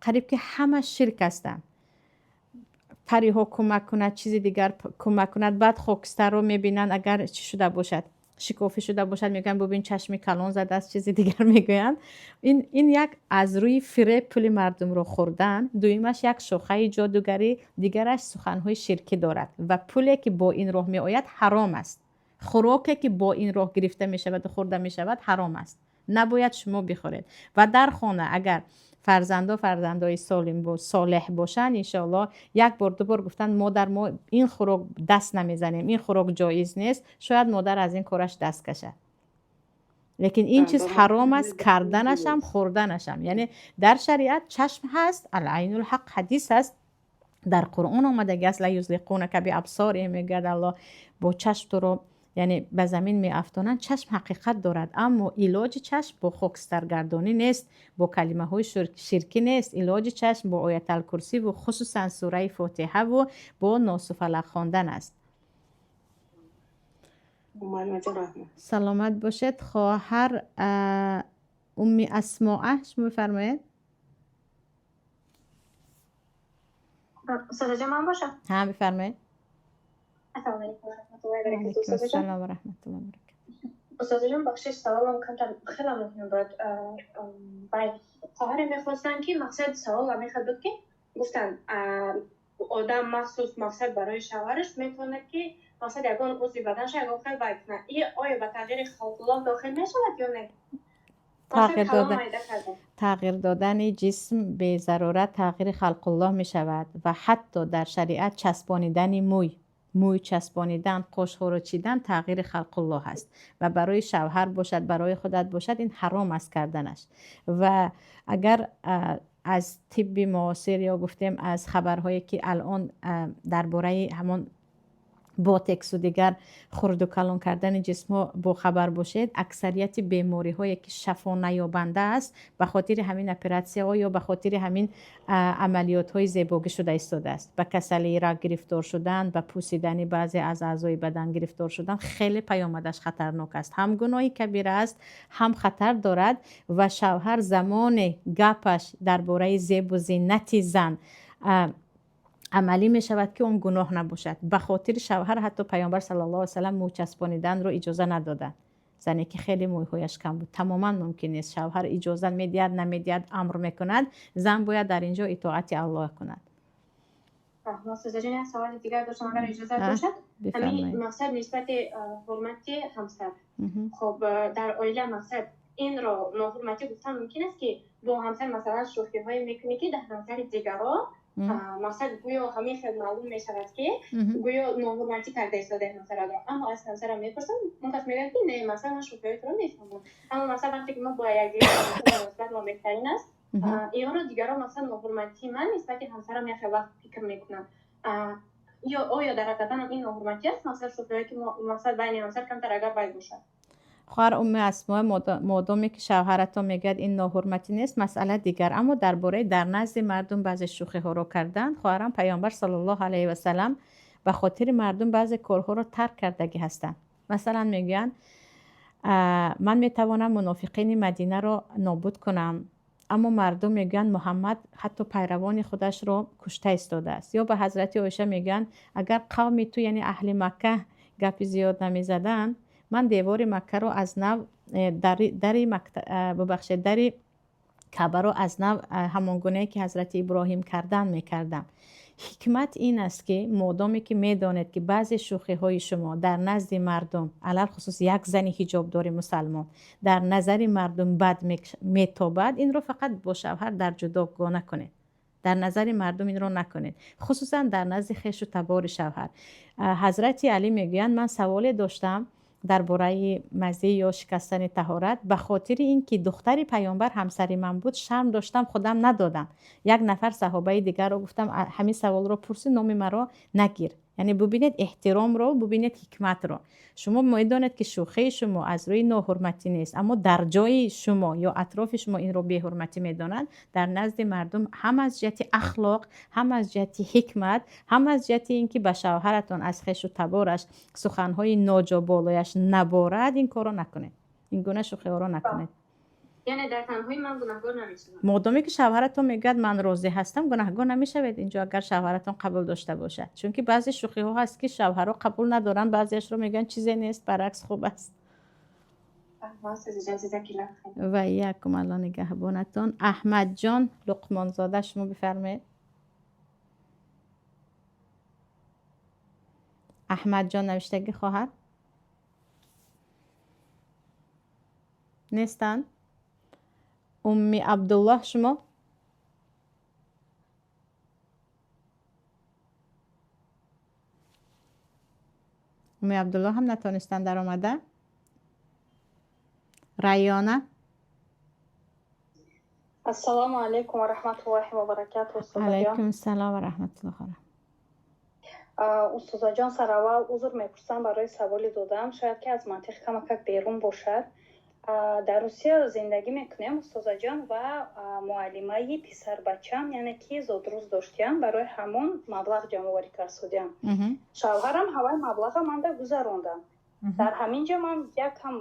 Speaker 1: қариб ки ҳама ширк ҳастанд. Париҳо кӯмак кунад, чизи дигар кӯмак кунад, баъд хокистарро мебинанд, агар чӣ шуда бошад, шикофӣ шуда бошад, мегӯянд бубин чашми калон задааст, чизи дигар мегӯянд. Ин як аз рӯи фиреб пули мардумро хӯрдан, дуюмаш як шохаи ҷодугарӣ, дигараш суханҳои ширкӣ дорад ва пуле ки бо ин роҳ меояд ҳаром аст. Хӯроке ки бо ин роҳ гирифта мешаваду хӯрда мешавад ҳаром аст, набояд шумо бихӯред. Ва дар хона агар фарзандо фарзандои солим солеҳ бошанд, иншоаллоҳ як бор ду бор гуфтанд модар мо ин хӯрок даст намезанем, ин хӯрок ҷоиз нест, шояд модар аз ин кораш даст кашад. Лекин ин чиз ҳаром аст, карданашам, хӯрданашам. Яъне дар шариат чашм ҳаст, алайнулҳақ ҳадис аст, дар Қуръон омадаги аст, ла юзлиқунака биабсориҳим, мегӯяд Аллоҳ, бо чашм туро яъне ба замин меафтонанд. Чашм ҳақиқат дорад, аммо илоҷи чашм бо хокистаргардонӣ нест, бо калимаҳои ширкӣ нест. Илоҷи чашм бо ояталкурсиву хусусан сураи Фотиҳаву бо носу фалақ хондан аст. Саломат бошед. Хоҳар Умми Асмоа, шумо бифармоед.
Speaker 11: Устозаҷон, ман бошам?
Speaker 1: Ҳа, бифармоед.
Speaker 11: Ассалому алайкум ва раҳматуллоҳи ва баракатуҳ. Устозаҷон.
Speaker 1: Ассалом ва раҳматуллоҳи ва баракатуҳ.
Speaker 11: Устозаҷон, бахшиш, саволам камтар хеле муҳим буд. Хоҳаре мехостанд ки мақсад савол ҳамин буд ки гуфтанд одам махсус мақсад барои шавҳараш метавонад ки мақсад ягон узви баданаш ягон хел вай кунад. И оё ба тағйири халқуллоҳ дохил мешавад ё не?
Speaker 1: Тағйир додани ҷисм безарурат тағйири халқуллоҳ мешавад ва ҳатто дар шариат часпонидани мӯй, мӯй часпонидан, қошҳоро чидан тағйири халқуллоҳ аст ва барои шавҳар бошад, барои худат бошад, ин ҳаром аст карданаш. Ва агар аз тибби муосир ё гуфтем аз хабарҳое ки алон дар бораи ҳамон ботексу дигар хурду калон кардани ҷисмҳо бохабар бошед, аксарияти бемориҳое ки шафо наёбанда аст ба хотири ҳамин оператсияҳо ё ба хотири ҳамин амалиётҳои зебогӣ шуда истодааст. Ба касалии рак гирифтор шудан, ба пӯсидани баъзе аз аъзои бадан гирифтор шудан хеле паёмадаш хатарнок аст. Ҳам гуноҳи кабира аст, ҳам хатар дорад ва шавҳар замоне гапаш дар бораи зебу зинати зан амалӣ мешавад ки он гуноҳ набошад. Ба хотири шавҳар ҳатто Пайғамбар саллаллоҳу алайҳи васаллам мӯй часпониданро иҷоза надоданд. Зане ки хеле мӯйҳояш кам буд, тамоман мумкин нест. Шавҳар иҷоза медиҳад, намедиҳад, амр мекунад, зан бояд дар ин ҷо итоати Аллоҳ кунад.
Speaker 11: Устозаҷон, як саволи дигар доштам, агар иҷозат бошад. Ҳамин мақсад нисбати ҳурмати ҳамсар. Хоб, дар оила мақсад инро ноҳурматӣ гуфтан мумкин аст ки бо ҳамсар масалан шӯхиҳое мекунӣ ки дар назари дигарон мақсад гӯё ҳамин хел маълум мешавад ки гӯё ноҳурматӣ карда истодаи ҳамсараро. Аммо аз ҳамсарам мепурсам, он кас мегӯяд ки не, масалан ман шӯхиҳои туро мефаҳмам. Аммо масалан вақте ки мо бо якдигар муносибат мо беҳтарин аст, инро дигарон масалан ноҳурматии ман нисбати ҳамсарам як хел вақт фикр мекунанд. Ё оё дар ҳақиқатан ин ноҳурматӣ аст? Масалан шӯхиҳое ки масалан байни ҳамсар камтар агар бай бошад.
Speaker 1: Хоҳар Умми Асмо, модоме ки шавҳаратон мегӯяд, ин ноҳурматӣ нест, масъала дигар. Аммо дар бораи дар назди мардум баъзе шӯхиҳоро кардан, хоҳарам, Паёмбар саллаллоҳу алайҳи васалам ба хотири мардум баъзе корҳоро тарк кардагӣ ҳастанд. Масалан, мегӯянд, ман метавонам мунофиқини Мадинаро нобуд кунам, аммо мардум мегӯянд, Муҳаммад ҳатто пайравони худашро кушта истодааст. Ё ба ҳазрати Оиша мегӯянд, агар қавми ту, яъне аҳли Макка, гапи зиёд намезаданд, ман девори Маккаро аз нав, дари, бубахшед, дари Каъбаро аз нав ҳамон гунае ки ҳазрати Иброҳим кардан мекардам. Ҳикмат ин аст, ки модоме ки медонед, ки баъзе шӯхиҳои шумо дар назди мардум, алалхусус як зани ҳиҷобдори мусалмон, дар назари мардум бад метобад, инро фақат бо шавҳар дар ҷудогона кунед, дар назари мардум инро накунед, хусусан дар назди хешу табори шавҳар. Ҳазрати Алӣ мегӯянд, ман саволе доштам дар бораи мазӣ ё шикастани таҳорат, ба хотири ин ки духтари паёмбар ҳамсари ман буд, шарм доштам, худам надодам. Як нафар саҳобаи дигарро гуфтам, ҳамин саволро пурси, номи маро нагир. Яъне бубинед эҳтиромро, бубинед ҳикматро. Шумо медонед, ки шӯхии шумо аз рӯи ноҳурматӣ нест, аммо дар ҷои шумо ё атрофи шумо инро беҳурматӣ медонанд. Дар назди мардум ҳам аз ҷиҳати ахлоқ, ҳам аз ҷиҳати ҳикмат, ҳам аз ҷиҳати ин ки ба шавҳаратон аз хешу табораш суханҳои ноҷоболояш наборад, ин корро накунед, ин гуна шӯхиҳоро накунед.
Speaker 11: Яъне дар танҳоӣ ман гунаҳгор намешавам?
Speaker 1: Модоме ки шавҳаратон мегӯяд, ман розӣ ҳастам, гунаҳгор намешавед инҷо, агар шавҳаратон қабул дошта бошад. Чунки баъзе шӯхиҳо ҳаст, ки шавҳарҳо қабул надоранд, баъзеашро мегӯянд, чизе нест, баръакс хуб аст. Ва якум, Алло нигаҳбонатон. Аҳмадҷон Луқмонзода, шумо бифармоед. Аҳмадҷон навиштагӣ, хоҳар, нестанд. Умми Абдуллоҳ, шумо? Умми Абдуллоҳ ҳам натонистанд даромада. Райёна.
Speaker 6: Ассалому алайкум ва раҳматуллоҳи ва баракатуҳ.
Speaker 1: Алайкум салом ва раҳматуллоҳ.
Speaker 6: Устозаҷон, сараввал узр мепурсам барои саволи додам, шояд ки аз мантиқ камакак берун бошад. Дар Русия зиндагӣ мекунем, устозаҷон, ва муаллимаи писарбачам, яъне ки зодрӯз доштиям, барои ҳамон маблағ ҷамъоварӣ карсудиям. Шавҳарам ҳавай маблаға манда гузарондам. Дар ҳамин ҷо ман якам,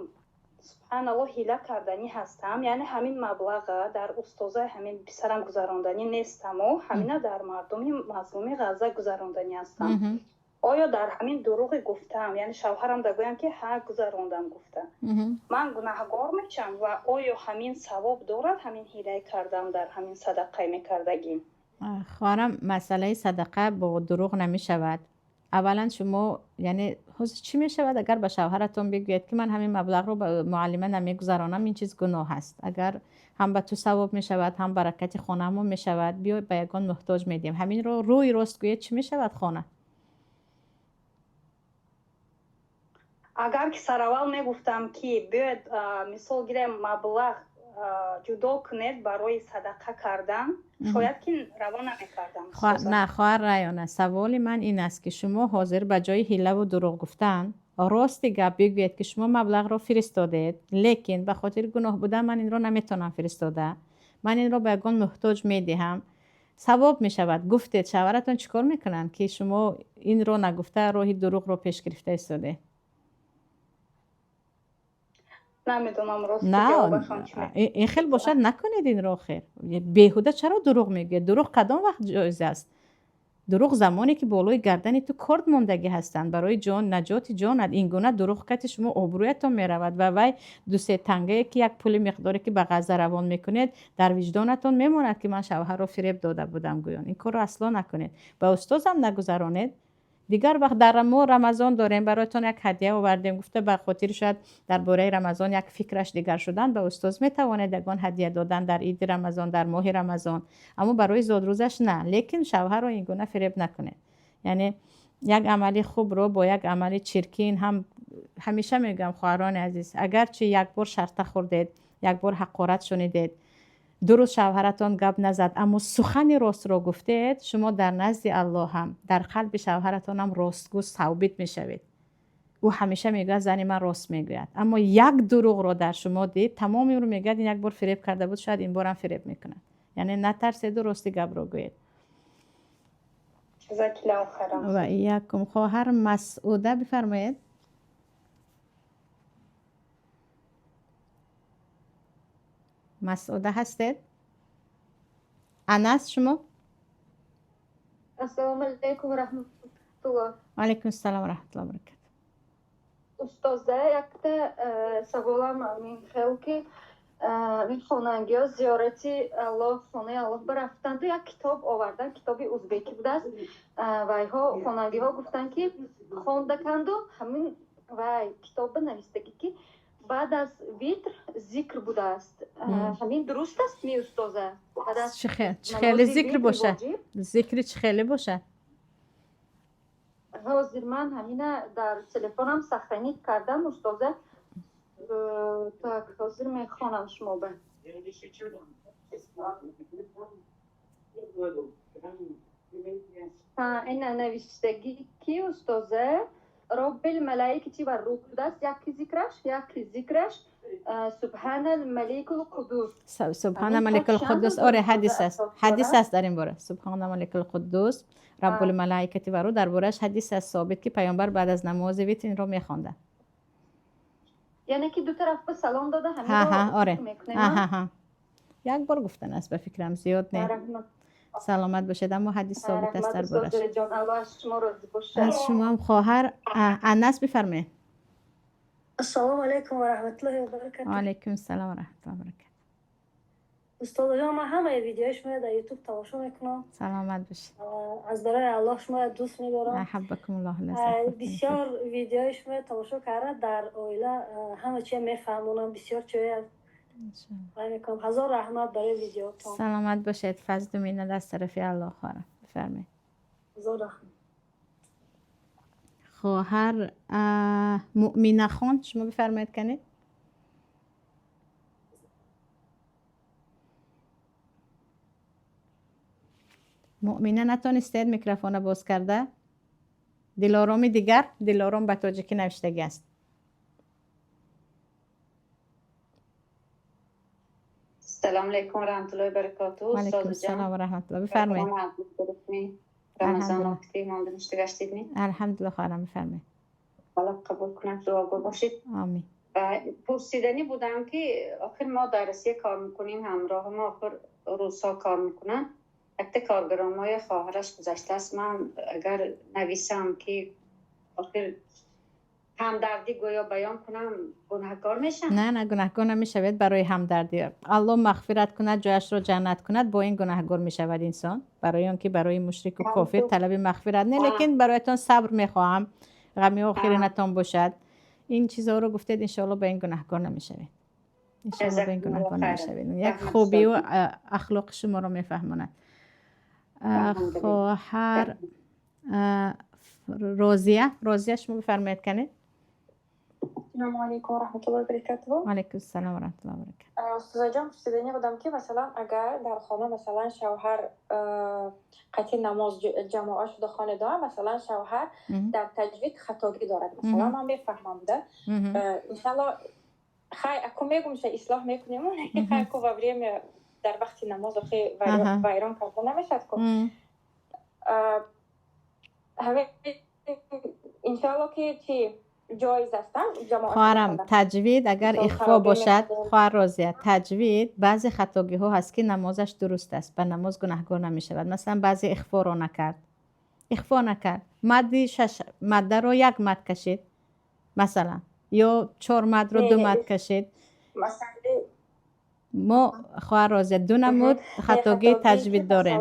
Speaker 6: субҳаналлоҳ, ҳила карданӣ ҳастам, яъне ҳамин маблаға дар устозаи ҳамин писарам гузаронданӣ нестаму ҳамина дар мардуми мазлуми Ғазза гузаронданӣ ҳастам. Оё дар ҳамин дурӯғи гуфтаам, яъне шавҳарам да гӯям, ки ҳа, гузарондам гуфта, ман гунаҳгор мешам ва оё ҳамин савоб дорад, ҳамин ҳилаи кардам дар ҳамин садақаи мекардагӣ?
Speaker 1: Хоҳарам, масъалаи садақа бо дурӯғ намешавад. Аввалан, шумо, яъне ҳозир чӣ мешавад, агар ба шавҳаратон бигӯед, ки ман ҳамин маблағро ба муаллима намегузаронам, ин чиз гуноҳ аст, агар ҳам ба ту савоб мешавад, ҳам баракати хонаамон мешавад, биё ба ягон муҳтоҷ медиҳем. Ҳаминро рӯи рост гӯед, чӣ мешавад хона?
Speaker 6: Агар ки сараввал мегуфтам, ки биёед, мисол гирем, маблағ ҷудо кунед барои садақа кардан, шояд ки раво намекардам.
Speaker 1: На, хоҳар Райёна, саволи ман ин аст, ки шумо ҳозир ба ҷои ҳилаву дурӯғ гуфтан рости гап бигӯед, ки шумо маблағро фиристодед, лекин ба хотири гуноҳ будан ман инро наметавонам фиристода, ман инро ба ягон муҳтоҷ медиҳам, савоб мешавад, гуфтед, шавҳаратон чӣ кор мекунанд, ки шумо инро нагуфта роҳи дурӯғро пеш гирифта истодед?
Speaker 6: Намедонам, рост.
Speaker 1: На, ин хел бошад, накунед инро. Хер, беҳуда чаро дурӯғ мегӯед? Дурӯғ кадом вақт ҷоиз аст? Дурӯғ замоне ки болои гардани ту корд мондагӣ ҳастанд барои ҷон, наҷоти ҷонат. Ин гуна дурӯғ кати шумо обрӯятон меравад ва вай дусе тангае, ки як пули миқдоре, ки ба Ғазза равон мекунед, дар виҷдонатон мемонад, ки ман шавҳарро фиреб дода будам гӯён. Ин корро асло накунед, ба устозам нагузаронед. Дигар вақт дар мо Рамазон дорем, бароятон як ҳадя овардем гуфта, ба хотири шояд дар бораи Рамазон як фикраш дигар шудан, ба устоз метавонед ягон ҳадя додан дар иди Рамазон, дар моҳи Рамазон, аммо барои зодрӯзаш на. Лекин шавҳарро ин гуна фиреб накунед. Яъне як амали хубро бо як амали чиркин ҳам, ҳамеша мегӯям, хоҳарони азиз, агарчи як бор шарта хӯрдед, як бор ҳақорат шунидед, дуруст шавҳаратон гап назад, аммо сухани ростро гуфтед, шумо дар назди Аллоҳ ҳам, дар қалби шавҳаратонам ростгӯ собит мешавед. Ӯ ҳамеша мегӯяд, зани ман рост мегӯяд, аммо як дурӯғро дар шумо дид, тамоми умр мегӯяд, ин як бор фиреб карда буд, шояд ин борам фиреб мекунад. Яъне натарседу рости гапро гӯед. Ва иякум. Хоҳар Масъуда, бифармоед. Масъуда ҳастед? Анас, шумо?
Speaker 12: Ассалому алайкум ва раҳматуллоҳ.
Speaker 1: Ва алайкум ассалом ва раҳматуллоҳ ва баракатуҳ.
Speaker 12: Устоза, якта саволам ин хел ки ин хонангиҳо зиёрати Аллоҳ, хонаи Аллоҳ бирафтанду як китоб овардан, китоби узбекӣ будааст. Вайҳо хонангиҳо гуфтанд ки хондаканду ҳамин вай китоба навистагӣ ки баъд аз витр зикр будааст. Ҳамин дуруст аст ми, устоза?
Speaker 1: Чӣ хеле зикр бошад? Зикри чӣ хеле бошад?
Speaker 12: Ҳозир ман ҳамина дар телефонам сохранить кардам, устоза. Так, ҳозир мехонам шумо ба. Ина навиштагӣ ки, устоза, роббил малаикати ва руҳ будааст яки зикраш, яки зикраш субҳана маликул қудус.
Speaker 1: Субҳана маликул қудус, оре, ҳадис аст, ҳадис аст дар ин бора. Субҳана маликул қудус раббул малаикати ва руҳ, дар борааш ҳадис аст собит, ки паёмбар баъд аз намози витр инро мехонда.
Speaker 12: Яъне ки ду тараф ба салом дода ҳаминро
Speaker 1: оре, як бор гуфтан аст, ба фикрам зиёд не. Саломат бошед, аммо ҳадис собит аст дар бораш. Аз шумоам. Хоҳар Анас, бифармоед.
Speaker 13: Ассалому алайкум ва раҳматуллоҳи ва баракатуҳ.
Speaker 1: Ва алайкум ассалом ва раҳматуллоҳи ва баракатуҳ.
Speaker 13: Устодоҷон, ман ҳамаи видеои шуморо дар ютуб тамошо мекунам.
Speaker 1: Саломат бошед.
Speaker 13: Аз барои Аллоҳ шуморо дӯст медорам.
Speaker 1: Аҳаббакумуллоҳ.
Speaker 13: Бисёр видеои шуморо тамошо карда, дар оила ҳама чия мефаҳмонам, бисёр чоя мекунам. Ҳазор раҳмат барои видеотон.
Speaker 1: Саломат бошед, фазлу миннат аз тарафи Аллоҳ, хоҳарам. Бифармоед.
Speaker 13: Ҳазор раҳмат.
Speaker 1: Хоҳар Муъминахон, шумо бифармоед канед. Муъмина, натонистед микрофона боз карда? Дилороми дигар, Дилором ба тоҷикӣ навиштагӣ аст.
Speaker 14: Салому алайкум ва раҳматуллоҳи баракатуҳ.
Speaker 1: Алайкум ассалом ва раҳматуллоҳ. Бифармоед.
Speaker 14: Рамазон офти монда гаштидми?
Speaker 1: Алҳамдулиллоҳ, хоҳарам, бифармоед.
Speaker 14: Аллоҳ қабул кунад, дуогӯ бошед.
Speaker 1: Омин.
Speaker 14: Пурсиданӣ будам ки охир мо дар Россия кор мекунем, ҳамроҳи мо охир русҳо кор мекунанд. Якта коргаромои хоҳараш гузаштааст. Ман агар нависам ки охир ҳамдардӣ гӯё баён кунам, гунаҳкор мешам?
Speaker 1: Не, не, гунаҳкор намешавед барои ҳамдардӣ. Аллоҳ мағфират кунад, ҷояшро ҷаннат кунад, бо ин гунаҳгор мешавад инсон. Барои он ки барои мушрику кофир талаби мағфират не, лекин бароятон сабр мехоҳам, ғами охиринатон бошад. Ин чизҳоро гуфтед, иншоалло ба ин гунаҳкор намешавед. Иншоалло ба ин гунаҳкор намешавед. Як хубию ахлоқи шуморо мефаҳмонад. Хоҳар Розия, Розия, шумо бифармоед канед.
Speaker 15: Ассалому алайкум ва раҳматуллоҳи ва баракатуҳ.
Speaker 1: Ва алайкум ассалом ва раҳматуллоҳи ва баракатуҳ.
Speaker 15: Устозаҷон, пурсиданӣ будам ки масалан агар дар хона масалан шавҳар қатъи намоз ҷамоа шуда хонедоа, масалан шавҳар дар таҷвид хатогӣ дорад, масалан ман мефаҳмам да, иншалло хай аку мегумша ислоҳ мекунем, хай аку во время дар вақти намоз охи вайрон карда намешавад ку. Ҳамин иншалло ки чи ҷоиз астам.
Speaker 1: Хоҳарам, таҷвид агар ихфо бошад, хоҳар Розия, таҷвид баъзе хатогиҳо ҳаст ки намозаш дуруст аст, ба намоз гунаҳгор намешавад. Масалан, баъзе ихфоро накард, ихфо накард, мадди шаш маддаро як мад кашид масалан, ё чор мадро ду мад кашид. Мо, хоҳар Розия, ду намуд хатогии таҷвид дорем.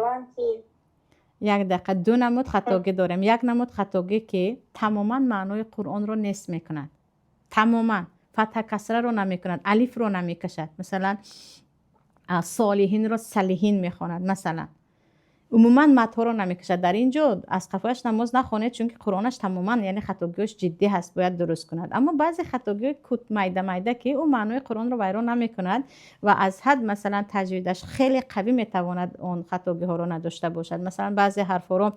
Speaker 1: Як дақиқа. Ду намуд хатогӣ дорем. Як намуд хатогӣ ки тамоман маънои Қуръонро нест мекунад, тамоман фатҳа касраро намекунад, алифро намекашад, масалан солиҳинро салиҳин мехонад, масалан умуман мадҳоро намекашад. Дар ин ҷо аз қафояш намоз нахонед, чунки Қуръонаш тамоман, яъне хатогиҳош ҷиддӣ ҳаст, бояд дуруст кунад. Аммо баъзе хатогиҳои кут майда майда ки ӯ маънои Қуръонро вайрон намекунад ва аз ҳад масалан таҷвидаш хеле қавӣ метавонад он хатогиҳоро надошта бошад. Масалан, баъзе ҳарфҳоро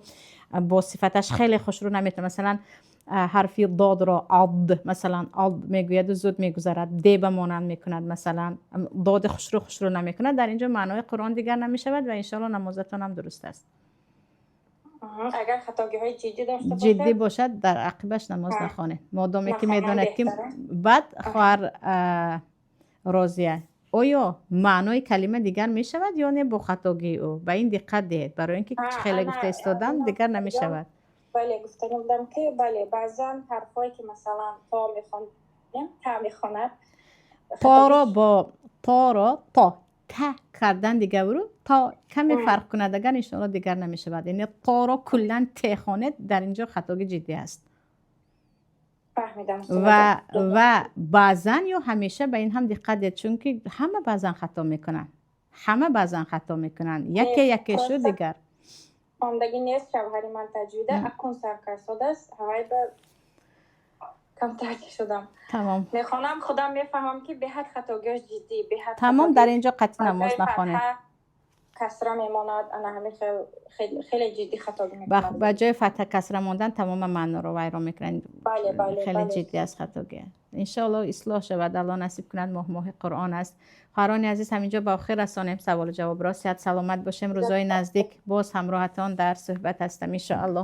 Speaker 1: бо сифаташ хеле хушрӯ наметавонад, масалан Ҳарфи додро од, масалан, од мегӯяду зуд мегузарад, деба монанд мекунад, масалан, доди хушрӯ хушрӯ намекунад, дар инҷо маънои Қуръон дигар намешавад ва иншоалло намозатон ҳам дуруст аст.
Speaker 15: Агар хатогиҳои ҷиддӣ дошта
Speaker 1: ҷиддӣ бошад, дар ақибаш намоз нахонед, модоме ки медонад, ки баъд. Хоҳар Розия, оё маънои калима дигар мешавад ё не бо хатогии ӯ? Ба ин диққат диҳед, барои ин ки хеле гуфта истодан, дигар намешавад.
Speaker 15: Бале, гуфтани будам, ки бале, баъзан ҳарфҳое, ки масалан то мехонем, та мехонад.
Speaker 1: Торо бо торо то та кардан дигару то каме фарқ кунад, агар иншоалло дигар намешавад. Яъне торо куллан те хонед, дар инҷо хатоги ҷиддӣ аст. Ва баъзан ё ҳамеша ба ин ҳам диққат диҳед, чунки ҳама баъзан хато мекунанд, ҳама баъзан хато мекунанд, яке яке шуд дигар.
Speaker 15: Хондагӣ нест шавҳари ман таҷвида, акун саркарсодааст, ҳавай ба камтар шудам.
Speaker 1: Тамом.
Speaker 15: Мехонам, худам мефаҳмам, ки беҳад хатогиёш ҷиддӣ, беҳад.
Speaker 1: Тамом, дар инҷо қатъи намоз нахонед.
Speaker 15: Касра мемонад, ана ҳамин хеле ҷиддӣ хатогӣ мекунад.
Speaker 1: Ба ҷои фатҳа касра мондан тамома маъноро вайрон мекунад. Хеле ҷиддӣ аст хатогӣ. Иншоалло, ислоҳ шавад, Алло насиб кунад. Моҳ моҳи Қуръон аст. Хоҳарони азиз, ҳаминҷо ба охир расонем саволу ҷавобро. Сиҳат саломат бошем. Рӯзҳои наздик боз ҳамроҳатон дар суҳбат ҳастам, иншоалло.